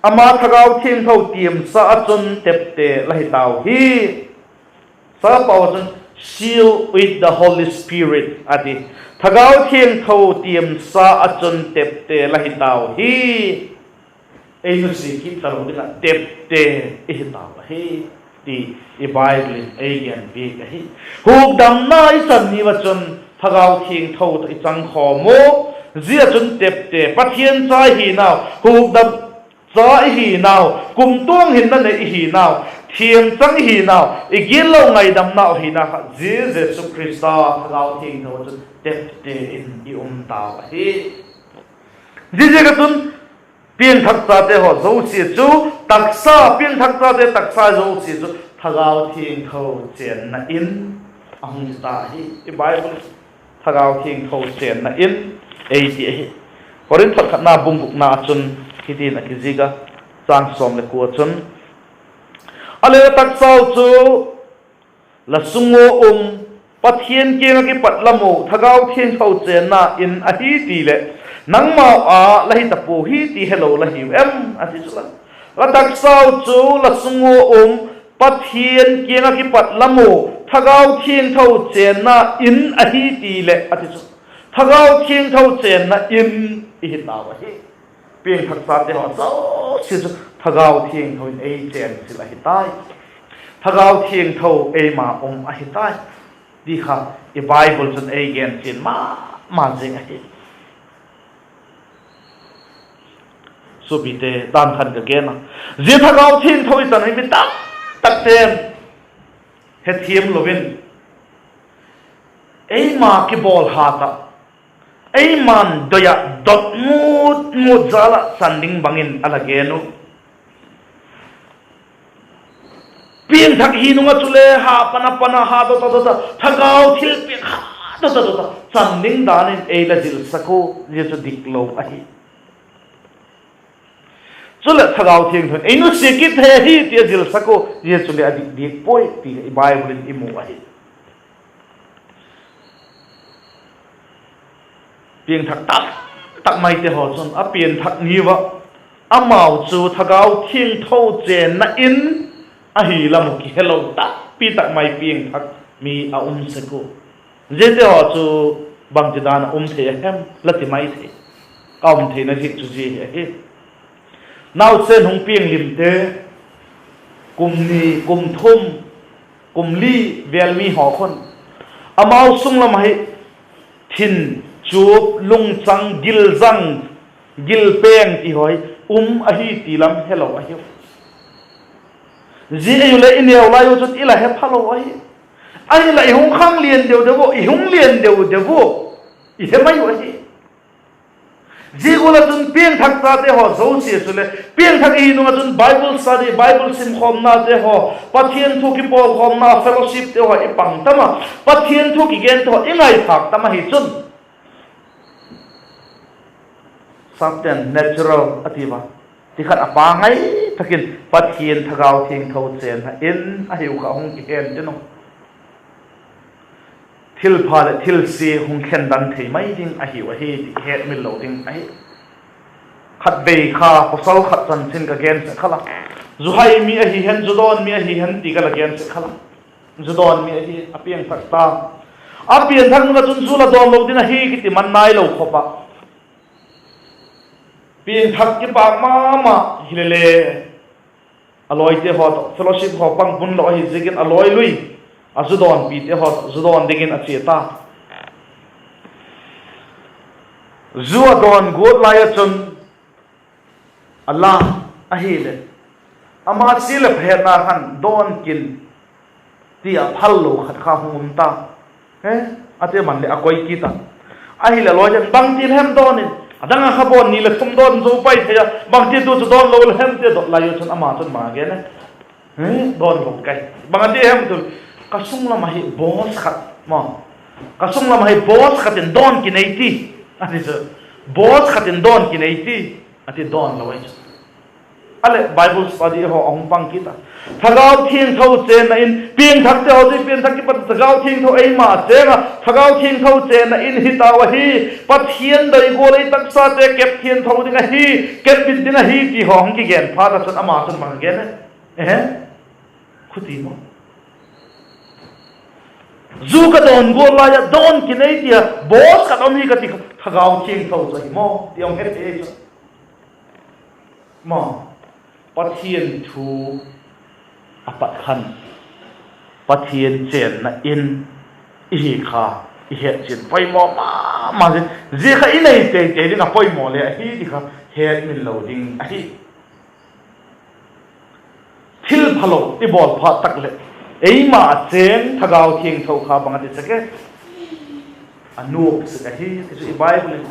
ama Thagau Thiangtho tiamsa ah chun tepte la hi tau hi. Sapau ah chun, Seal with the Holy Spirit, a ti. Thagau Thiangtho tiamsa ah chun tepte la hi tau hi. Ei nusia kit talo ding ah tepte i hi tau ahi, ti i Bible in ei gen piak ahi. Hukdamna i chan ni ah chun Thagau Thiangtho tawh i chang khawm u, zia chun tepte, Pathian cha i hinau, hukdam cha i hinau, kumtuang hinna nei i hinau, thiamchang i hinau, i gitlo ngaidamnau hina kha zia Jesu Khrista Thagau Thiangtho ah chun tepte in i um tau ahi. Ziaziak ah chun piangthak chate haw zosia chu, taksa, piangthak chate taksa zosia chu Thagau Thiangtho chênna in a hung hi ta hi. I Bible, Thagau Thiangtho chênna in ei ti ahi. Korinth khatna bung gukna ah chun hitin a kizik a, châng sawm leh kua chun, A leh la taksau chu la sung ua um, Pathian kiang ah kipat la mu Thagau Thiangtho chênna in ahi ti leh, nangmau â la hi ta pua hi ti helo la hiu em? a ti chu la. La taksau chu la sung ua um, Pathian kiang ah kipat la mu Thagau Thiangtho chênna in ahi ti leh, a ti chu. Thagau Thiangtho chênna in i hi tau ahi. Piangthak chate haw zosia chu Thagau Thiangtho in ei chênchil ahi tai. Thagau Thiangtho eima um ahi tai, ti kha i Bible chun ei gen chian ma ma zing ahi. Suapite, dan khat ka gen a, zia Thagau Thiangtho i chan hi mi tam takte'n hethiam lo in, eima kibawl hat ah, eima'n doi ah dot ngut ngut zal ah chan ding bangin a la gen u. Piangthak hi nung ah chule ha pan a pan a ha dot a dot a, thagau thilpiak ha dot a dot a chan ding dan in ei la zilsak u, zia chu diklo ahi. Chuleh Thagau Thiangtho in ei nusia kit thei ahi ti a zilsak u, zia chule a dik diak puai ti i Bible in i mu ahi. Piangthak tam tak maite haw chun a pianthak ni ua, amau chu Thagau Thiangtho chênna in ahi lam uh kihelo tampi tak mai piangthak mi a um sek u. Ziate haw chu bangtidan ah um thei a hem la ti mai thei. ka um theina ziak chu zia hi ahi. Nausen hung piang limte, kum ni, kum thum, kum li vêl mi haw khun, amau sung lam ahi, thin, chup, lungchang, gilzang, gilpeng ti haw hi um ahi ti lam helo ahiu. Zia ei u leh i neu lai u chun i la he phalo ahi. Ahinla i hung khang lian deu deu u, i hung lian deu deu u, i he mai u ahi. Zia gual ah chun piangthak chate haw zosia chuleh piangthak i hi nung ah chun Bible study, Bible simkhawmnate haw, Pathian thu kipawlkhawmna fellowshipte haw i pang tam a, Pathian thu kigente haw i ngaithâk tam ahi chun, Sapte'n natural a ti ua, ti khat a pangai tak in Pathian Thagau Thiangtho chênna in ahiu kha hung kihen tin u. Thilpha leh thilsia hung khendan thei mai ding ahiu ahi ti hetmil lo ding ahi. Khatvei kha pawsal khat chanchin ka gen sek kha la, zu hai mi ahi hen, zu dawn mi ahi hen ti ka la gen sek kha la, zu dawn mi ahi, a piangthak ta. A piangthak nung ah chun zu la dawn lo ding ahi kiti man nailo khop ah, piangthak kipâk ma ma hile le, a lawite haw tawh fellowship haw pang pun lo ahi ziakin a lawi lui, a zu dawnpite haw tawh zu dawn dingin a chia ta. Zu a dawn guat lai ah chun a la ahileh, ama chia leh pha hetna khan dawn kin ti a phal lo khat kha hung um ta. A ti man leh a koi kit a. Ahileh a lawite'n, bangti la hem dawn in, a dang ah kha bawn ni leh thum dawn zo pai thei a, bangti tu chu dawn lo la hem ti a dot lai u chun ama chun bang a gen e? Dawn lo kai. Bang a ti hem tu, ka sung lam ahi boss khat, ka sung lam ahi boss khat in dawn kin ei ti, a ti chu. Boss khat in dawn kin ei ti, a ti, dawn lo ahi chu. A leh Bible study haw a hung pang kit a. Thagau Thiangtho chênna in, piangthakte haw chu piangthak kipat Thagau Thiangtho eima chêng a, Thagau Thiangtho chênna in hi tau ahi, Pathian doi gual ei taksate kep thiangtho ding ahi, kep bit ding ahi ti haw hung kigen phat ah chun ama chun bang a gen e? Khuti maw? Zu ka dawn gual lai ah dawn kin ei ti a boss khat um hi ka ti kha, Thagau Thiangtho chu ahi maw ti hung he thei chu. Maw, Pathian thu a pat khan, Pathian chênna in i hi kha i het chian poimaw ma ma zing. Zia kha i nei tei tei ding a poimaw le ahi ti kha hetmil lo ding ahi. Thil phalo i bawl phat tak leh, eima a chêng Thagau Thiangtho kha bang a ti sek e? A nuak sek ahi ti chu i Bible in,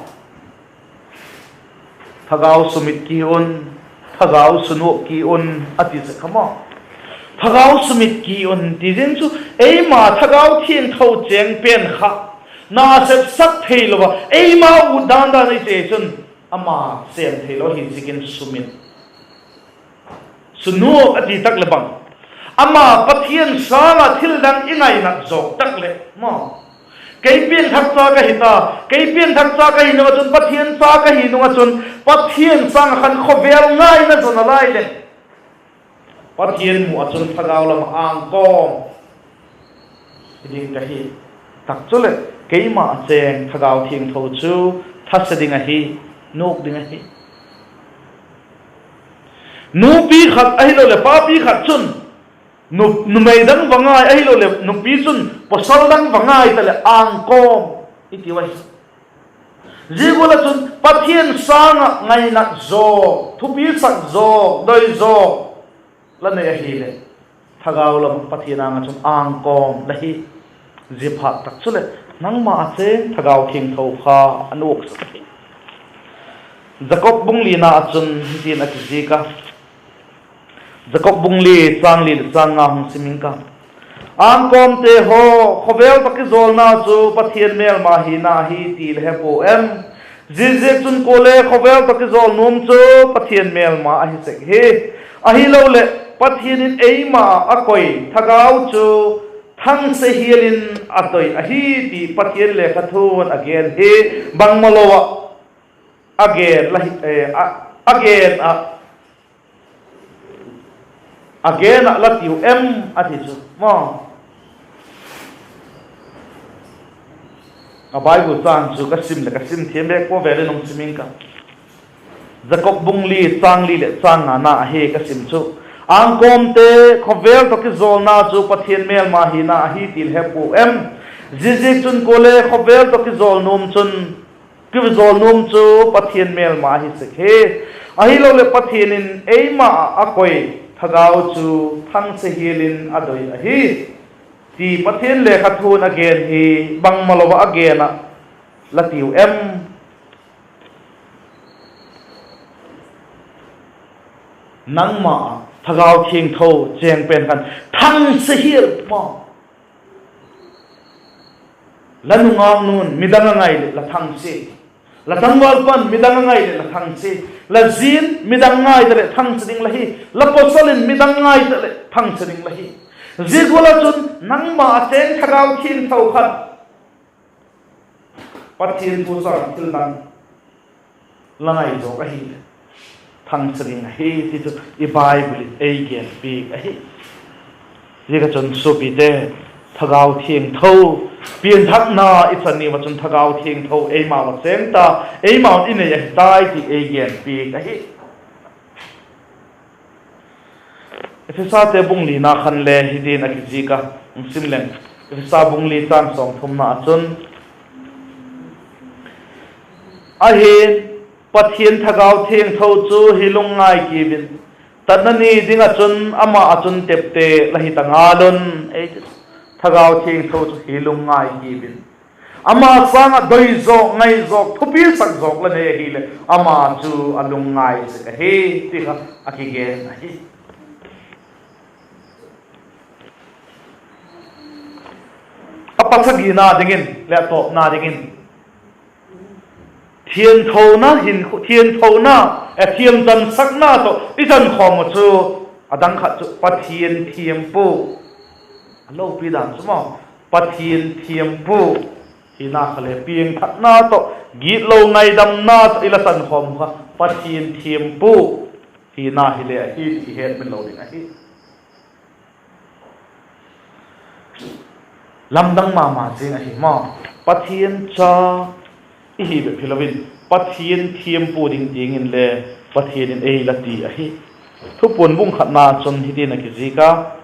Thagau sumit ki un, thagau sunuak ki un, a ti sek kha maw. Thagau sumit ki un ti zing chu, eima Thagau Thiangtho chêng pen kha, nasepsak theilo a eima ut dan dan i che chun, ama chêng theilo ahi ziakin sumit, sunuak a ti tak leh bang, ama Pathian sâng ah thil dang i ngainat zawk tak leh maw, kei piangthak cha ka hi ta, kei piangthak cha ka hi nung ah chun, Pathian cha ka hi nung ah chun, Pathian sâng ah khan khawvel ngaina zaw nalai leh, Pathian mu ah chun thagau lam ah âng kawm hi ding ka hi tak chuleh, keima a chêng Thagau Thiangtho chu thase ding ahi, nuak ding ahi. Nupi khat ahiloleh papi khat chun, nu, numei dang va ngai, ahiloleh nupi chun pawsal dang va ngai taleh âng kawm i tiu ahi. Zia gual ah chun Pathian sâng ah ngainat zaw, thupisak zaw, doi zaw la nei ahileh, thagau lam Pathian âng ah chun âng kawm la hi. Zia phat tak chuleh, nangma a chêng Thagau Thiangtho kha a nuak sek ahi. Jakob bung lina ah chun hitin a kizik a. Jakob bung li châng li leh châng nga hung sim ing ka. Ângkawmte haw, khawvel tawh kizawlna chu Pathian mêlma hina ahi ti la he pua em? Ziaziakchun kuale khawvel tawh kizawl nuam chu Pathian mêlma ahi sek hi. Ahiloleh Pathian in eima ah a koi thagau chu thangse hial in a doi ahi ti Pathian lekhathu'n a gen hi. Bangmalo ah a gen la hi, a gen ah a gen ah la tiu em, a ti chu maw. A Bible châng chu ka sim leh ka sim thiam bêk pua, vêl in hung sim ing ka. Jakob bung li châng li leh châng ngana ahi ka sim chu. Angkawmte, khawvel tawh kizawlna chu Pathian mêlma hina ahi ti la he puau em? Ziaziakchun kuale khawvel tawh kizawl nuam chun, kizawl nuam chu Pathian mêlma ahi sek hi. Ahiloleh Pathian in eima ah a koi thagau chu thangsia hial in a doi ahi, ti Pathian lekhathu'n a gen hi bangmalo ah a gen ah la tiu em? Nangma ah Thagau Thiangtho chêng pen khan thangsia hial ma. La nungaknu'n midang a ngai leh la thangsia, la tangvalpa'n midang a ngai leh la thangsia, la zi'n midang ngai ta leh thangsia ding la hi, la pawsal in midang ngai ta leh thangsia ding la hi. Zia gual ah chun nangma ah chêng Thagau Thiangtho khan Pathian thu sâng thil dang la ngai zawk ahileh thangsia ding ahi ti chu i Bible in ei genpiak ahi. Ziak ah chun suapite, Thagau Thiangtho, pianthakna i chan ni ua chun Thagau Thiangtho eimau ah chêng ta, eimau in i nei ahi tai ti ei genpiak ahi. Ephesate bung lina khan le hitin a kizik a, hung sim leng. Ephesa bung li châng sawmthumna ah chun, Ahi'n, Pathian Thagau Thiangtho chu hi lungngai kiu in, tatna ni ding ah chun ama ah chun tepte la hi ta ngal un, ei ti. Thagau Thiangtho chu hi lungngai kiu in, ama sâng ah doi zawk, ngai zawk, thupisak zawk la nei ahileh ama chu a lungngai sek ahi, ti kha a kigen ahi. A pasagina dingin leh a tawpna dingin, thianthona, hin, thianthona, e, thiamchansakna tawh i chankhawm uh chu, a dang khat chu Pathian thiampu, a lopi dan chu maw, Pathian thiampu hina kha le piangthakna tawh, gitlo ngaidamna tawh i la chankhawm uh kha Pathian thiampu hina hile ahi ti i hetmil lo ding ahi. Lamdang ma ma zing ahi maw. Pathian cha i hi bep hilo in, Pathian thiampu ding tiang inle Pathian in ei la ti ahi. Thupuan bung khatna chun hitin a kizik a,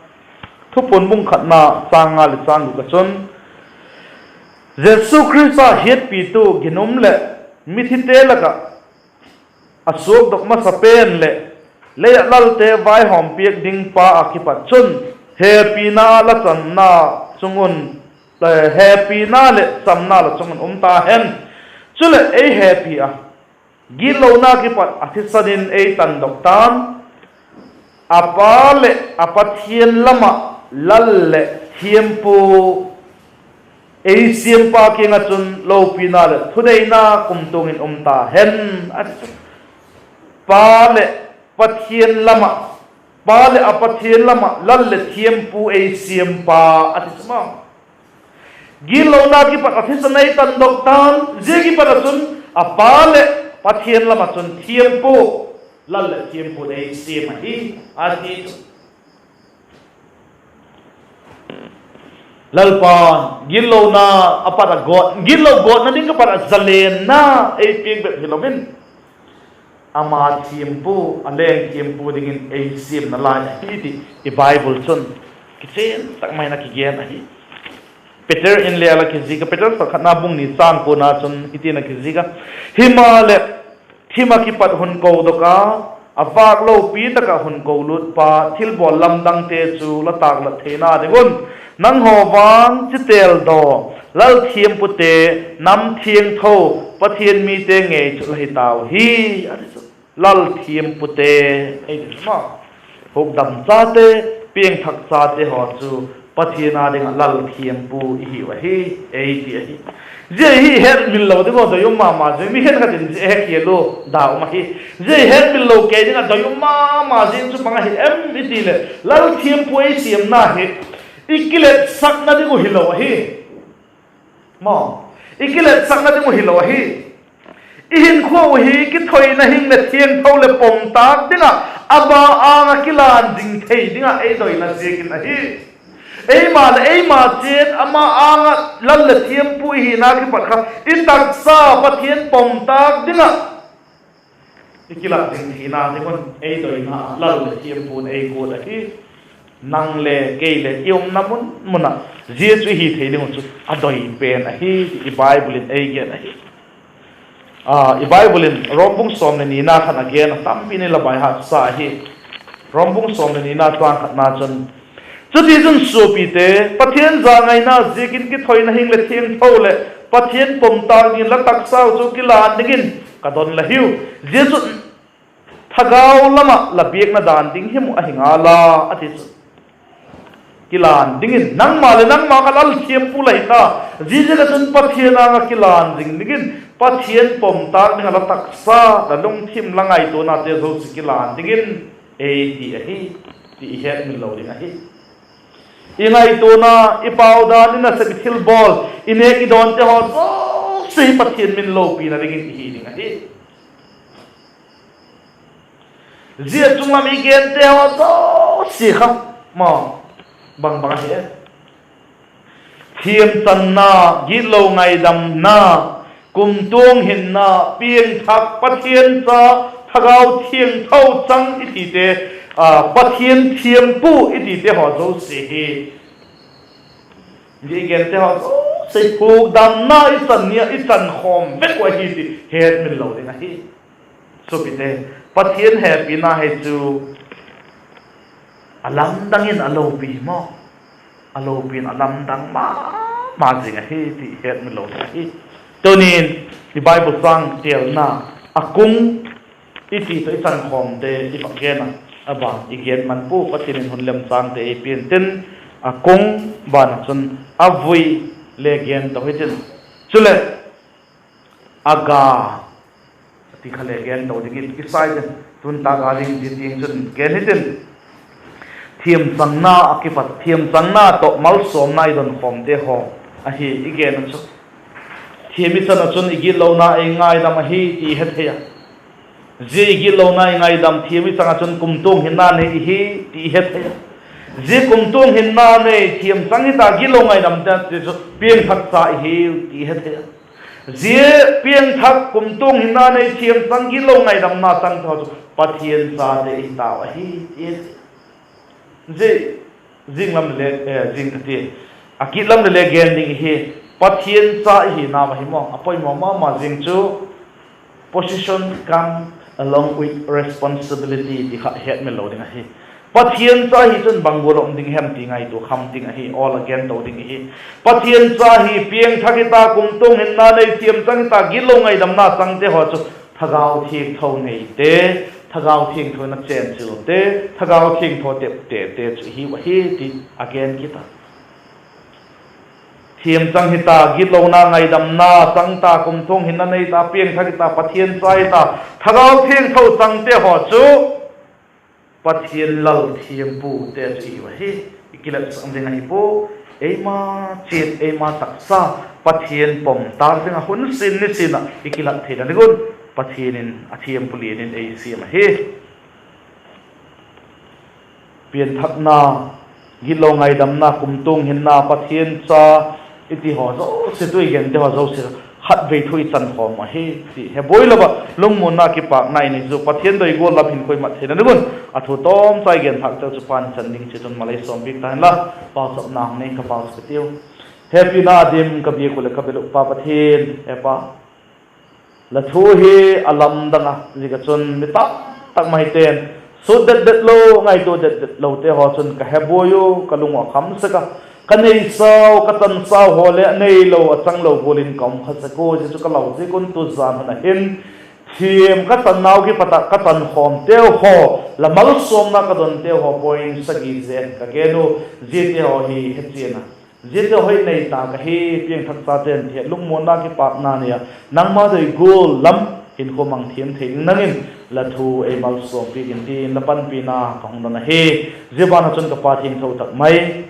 Thupuan bung khatna châng nga leh châng guk ah chun, Jesu Khrista hiatpitu ginum leh mithite lak ah a suakdok masa pen leh lei ah lalte vaihawm piak ding pa ah kipat chun, hepina la chamna chung un, hepina leh chamna la chung un um ta hen. Chuleh ei hepi a, gitlona kipat a thisan in ei tandok ta'n, a Pa leh a Pathian lam ah Lal leh Thiampu ei siampa kiang ah chun lopina leh thuneina kumtuang in um ta hen, a ti chu. Pa leh Pathian lam ah, Pa leh a Pathian lam ah Lal leh Thiampu ei siampa, a ti chu maw. Gitlona kipat a thisan ei tandok ta'n, zia kipat ah chun a Pa leh Pathian lam ah chun thiampu, Lal leh Thiampu ei siam ahi, a ti chu. Lalpa'n gitlona a pat ah gawt, gitlo gawtna ding kipat ah zalenna ei piak bep hilo in, ama thiampu, a leng thiampu dingin ei siamna lai ahi ti i Bible chun kichian tak mai in a kigen ahi. Peter in le a la kizik a, Peter khatna bung ni châng kuana chun hitin a kizik a, Himaleh, thim ah kipat hun kodok a, a vâk lopi tak ah hun kolutpa thilbawl lamdangte chu la tâklat theina ding un, nanghaw vang chitêldaw, Lal thiampute, nam thiangtho, Pathian mite ngei chu la hi tau hi, a ti chu. Lal thiampute, ei ti chu maw, hukdam chate, piangthak chate haw chu Pathian â ding ah Lal thiampu i hiu ahi, ei ti ahi. Zia hi hetmil lo ding uh doi um ma ma zing, mi khenkhat in zia he khial u da um ahi. Zia hetmil lo kei ding ah doi um ma ma zing chu bang ahi em i ti leh, Lal thiampu ei siamna hi i kiletsakna ding uh hilo ahi. Maw, i kiletsakna ding uh hilo ahi. I hinkhua uh hi kithoina hing leh thiangtho leh pom tâk ding ah, ama âng ah kilan ding thei ding ah ei doina ziakin ahi. Eima leh eima chiat ama âng ah Lal leh thiampu i hina kipat kha i taksa Pathian pom tâk ding ah i kilat zing theina ding un ei doina Lal leh thiampu'n ei guat ahi. Nang le kei le i umna mun mun ah zia chu i hi thei ding uh chu a doi pen ahi ti i Bible in ei gen ahi. I Bible in Rom bung sawm leh nina khan a gen a, tampi ni la baihatsa ahi. Rom bung sawm leh nina châng khatna chun, chutichun suapite, Pathian zangaina ziakin kithoina hing leh thiangtho leh Pathian pomtâk dingin la taksau chu kilan dingin ka don la hiu. Zia chun thagau lam ah la biakna dan ding him uh ahi ngal a, a ti chu. Kilan dingin nangma leh nangma kha Lal thiampu la hi ta. Ziaziak ah chun Pathian âng ah kilan zing dingin, Pathian pomtâk ding ah la taksa, la lungthim, la ngaituanate zosia kilan dingin ei ti ahi, ti i hetmil lo ding ahi. I ngaituana, i pau dan, i nasep, i thilbawl, i nêk i dawnte haw zosia hi Pathian min lopina dingin i hi ding ahi. Zia chung lam i gente haw zosia kha, ma, bang bang ahi e? Thiamchanna, gitlo ngaidamna, kumtuang hinna, piangthak, Pathian cha, Thagau Thiangtho chang i tite, Pathian thiampu i tite haw zosia hi, zia i gente haw zosia hi hukdamna i chan ni ah i chan khawm vek uh ahi ti hetmil lo ding ahi. Suapite, Pathian hepina hi chu a lamdang in a lopi hi maw? A lopi in a lamdang ma ma zing ahi ti hetmil lo ding ahi. Tunin i Bible châng telna, a kung i ti tawh i chan khawmte i va gen a, a ban i gen man pua, Pathian in hun lem chângte ei pia'n tin, a kung ban ah chun a vui le gen to hitin. Chuleh a ga ti kha le gen to dingin kisai tin, tun tâk a ding zia tiang chun gen hitin. Thiamchangna a kipat, thiamchangna tawh malsawmna i don khawmte haw ahi i gen uh chu. Thiam i chan ah chun i gitlona ei ngaidam ahi ti i he thei a. Zia i gitlona i ngaidam thiam i chang ah chun kumtuang hinna nei i hi ti i he thei a. Zia kumtuang hinna nei, thiamchang hita, gitlo ngaidamte ti chu piangthak cha i hiu ti i he thei a. Zia piangthak, kumtuang hinna nei, thiamchang, gitlo ngaidamna changte haw chu Pathian chate i hi tau ahi ti i he thei a. Zia, zing lam le, zing ka ti, a kit lam le le gen ding i hi. Pathian cha i hina ahi maw, a poimaw ma ma zing chu position come along with responsibility ti kha hetmil lo ding ahi. Pathian cha hi chun bang gual a um ding hem ti ngaitua kham ding ahi, awl a gen to ding i hi. Pathian cha hi piangthak hita, kumtuang hinna nei, thiamchang hita, gitlo ngaidamna changte haw chu Thagau Thiangtho neite, Thagau Thiangtho in a chênchilte, Thagau Thiangtho teptete chu i hiu ahi ti a gen kit a. Thiamchang hita, gitlona ngaidamna chang ta, kumtuang hinna nei ta, piangthak hita, Pathian cha hita, Thagau Thiangtho changte haw chu Pathian lal thiampute chu i hiu ahi. I kilatsak ding ahi pua. Eima chiat, eima taksa, Pathian pom tâk ding ah hun sin ni sin ah i kilat theina ding un Pathian in a thiampu lian in ei siam ahi. Pianthakna, gitlo ngaidamna, kumtuang hinna, Pathian cha, i ti haw zosia, tu i gente haw zosia khatvei thu i chan khawm ahi ti he buai lo ah, lungmuanna kipâkna i nei chu Pathian doi gual lam hinkhua i mat theina ding un a thu tawmcha i gen thâk cheu chu pan chan ding chia chun malei sawmpiak ta inla, pauchapna hung nei ka pauchap i tiu. Hepina dim ka biak uh leh ka bel uh Pa Pathian, he Pa, la thu hi a lamdang a, ziak ah chun mi tam tak maite'n sut det det lo, ngaitua det det lote haw chun ka he buai u, ka lung uh a kham sek a, ka neisau, ka chansau haw leh a neilo, a changlo gual in ka um kha sek ua, zia chu ka lau ziak un tu zan hun ah hin thiam ka channau kipat ah ka chan khawmteu haw, la malsawmna ka donteu haw point sagi zen ka gen u, ziate haw hi hechian a, ziate haw hi nei ta ka hi, piangthak chate'n ti he lungmuanna kipâkna nei a, nangma doi gual lam hinkhua mang thiam thei ding nang in la thu ei malsawmpiak in tin la panpina ka hung don ahi. Zia ban ah chun ka Pa thiangtho tak mai,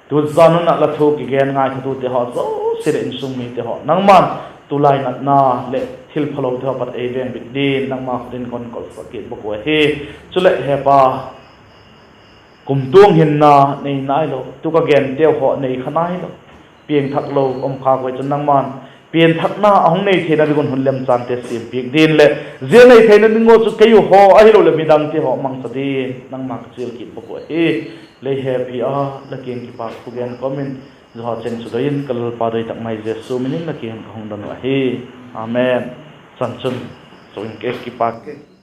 tu zan hun ah la thu kigen ngaithatute haw zosia leh insung mite haw nangma'n tulai natna leh thilphalote haw pat ei vengbit dingin nangma khut in kon kolsak kit bak uh ahi. Chuleh he Pa, kumtuang hinna nei nailo, tu ka genteu haw nei kha nailo, piangthak lo um khâk ua chun nangma'n pianthakna a hung nei theina ding un hun lemchângte siampiak dingin leh, zia nei theina ding ua chu kei u haw ahiloleh midangte haw mangcha dingin nangma ka chial kit bawk uh ahi. Lei hepi a, la kiang kipâk thugen kawm in, zia haw cheng chu doi in ka Lalpa doi tak mai Jesu min in la kiang in ka hung don uh ahi. Amen. Chan chun, so in ke kipâk e.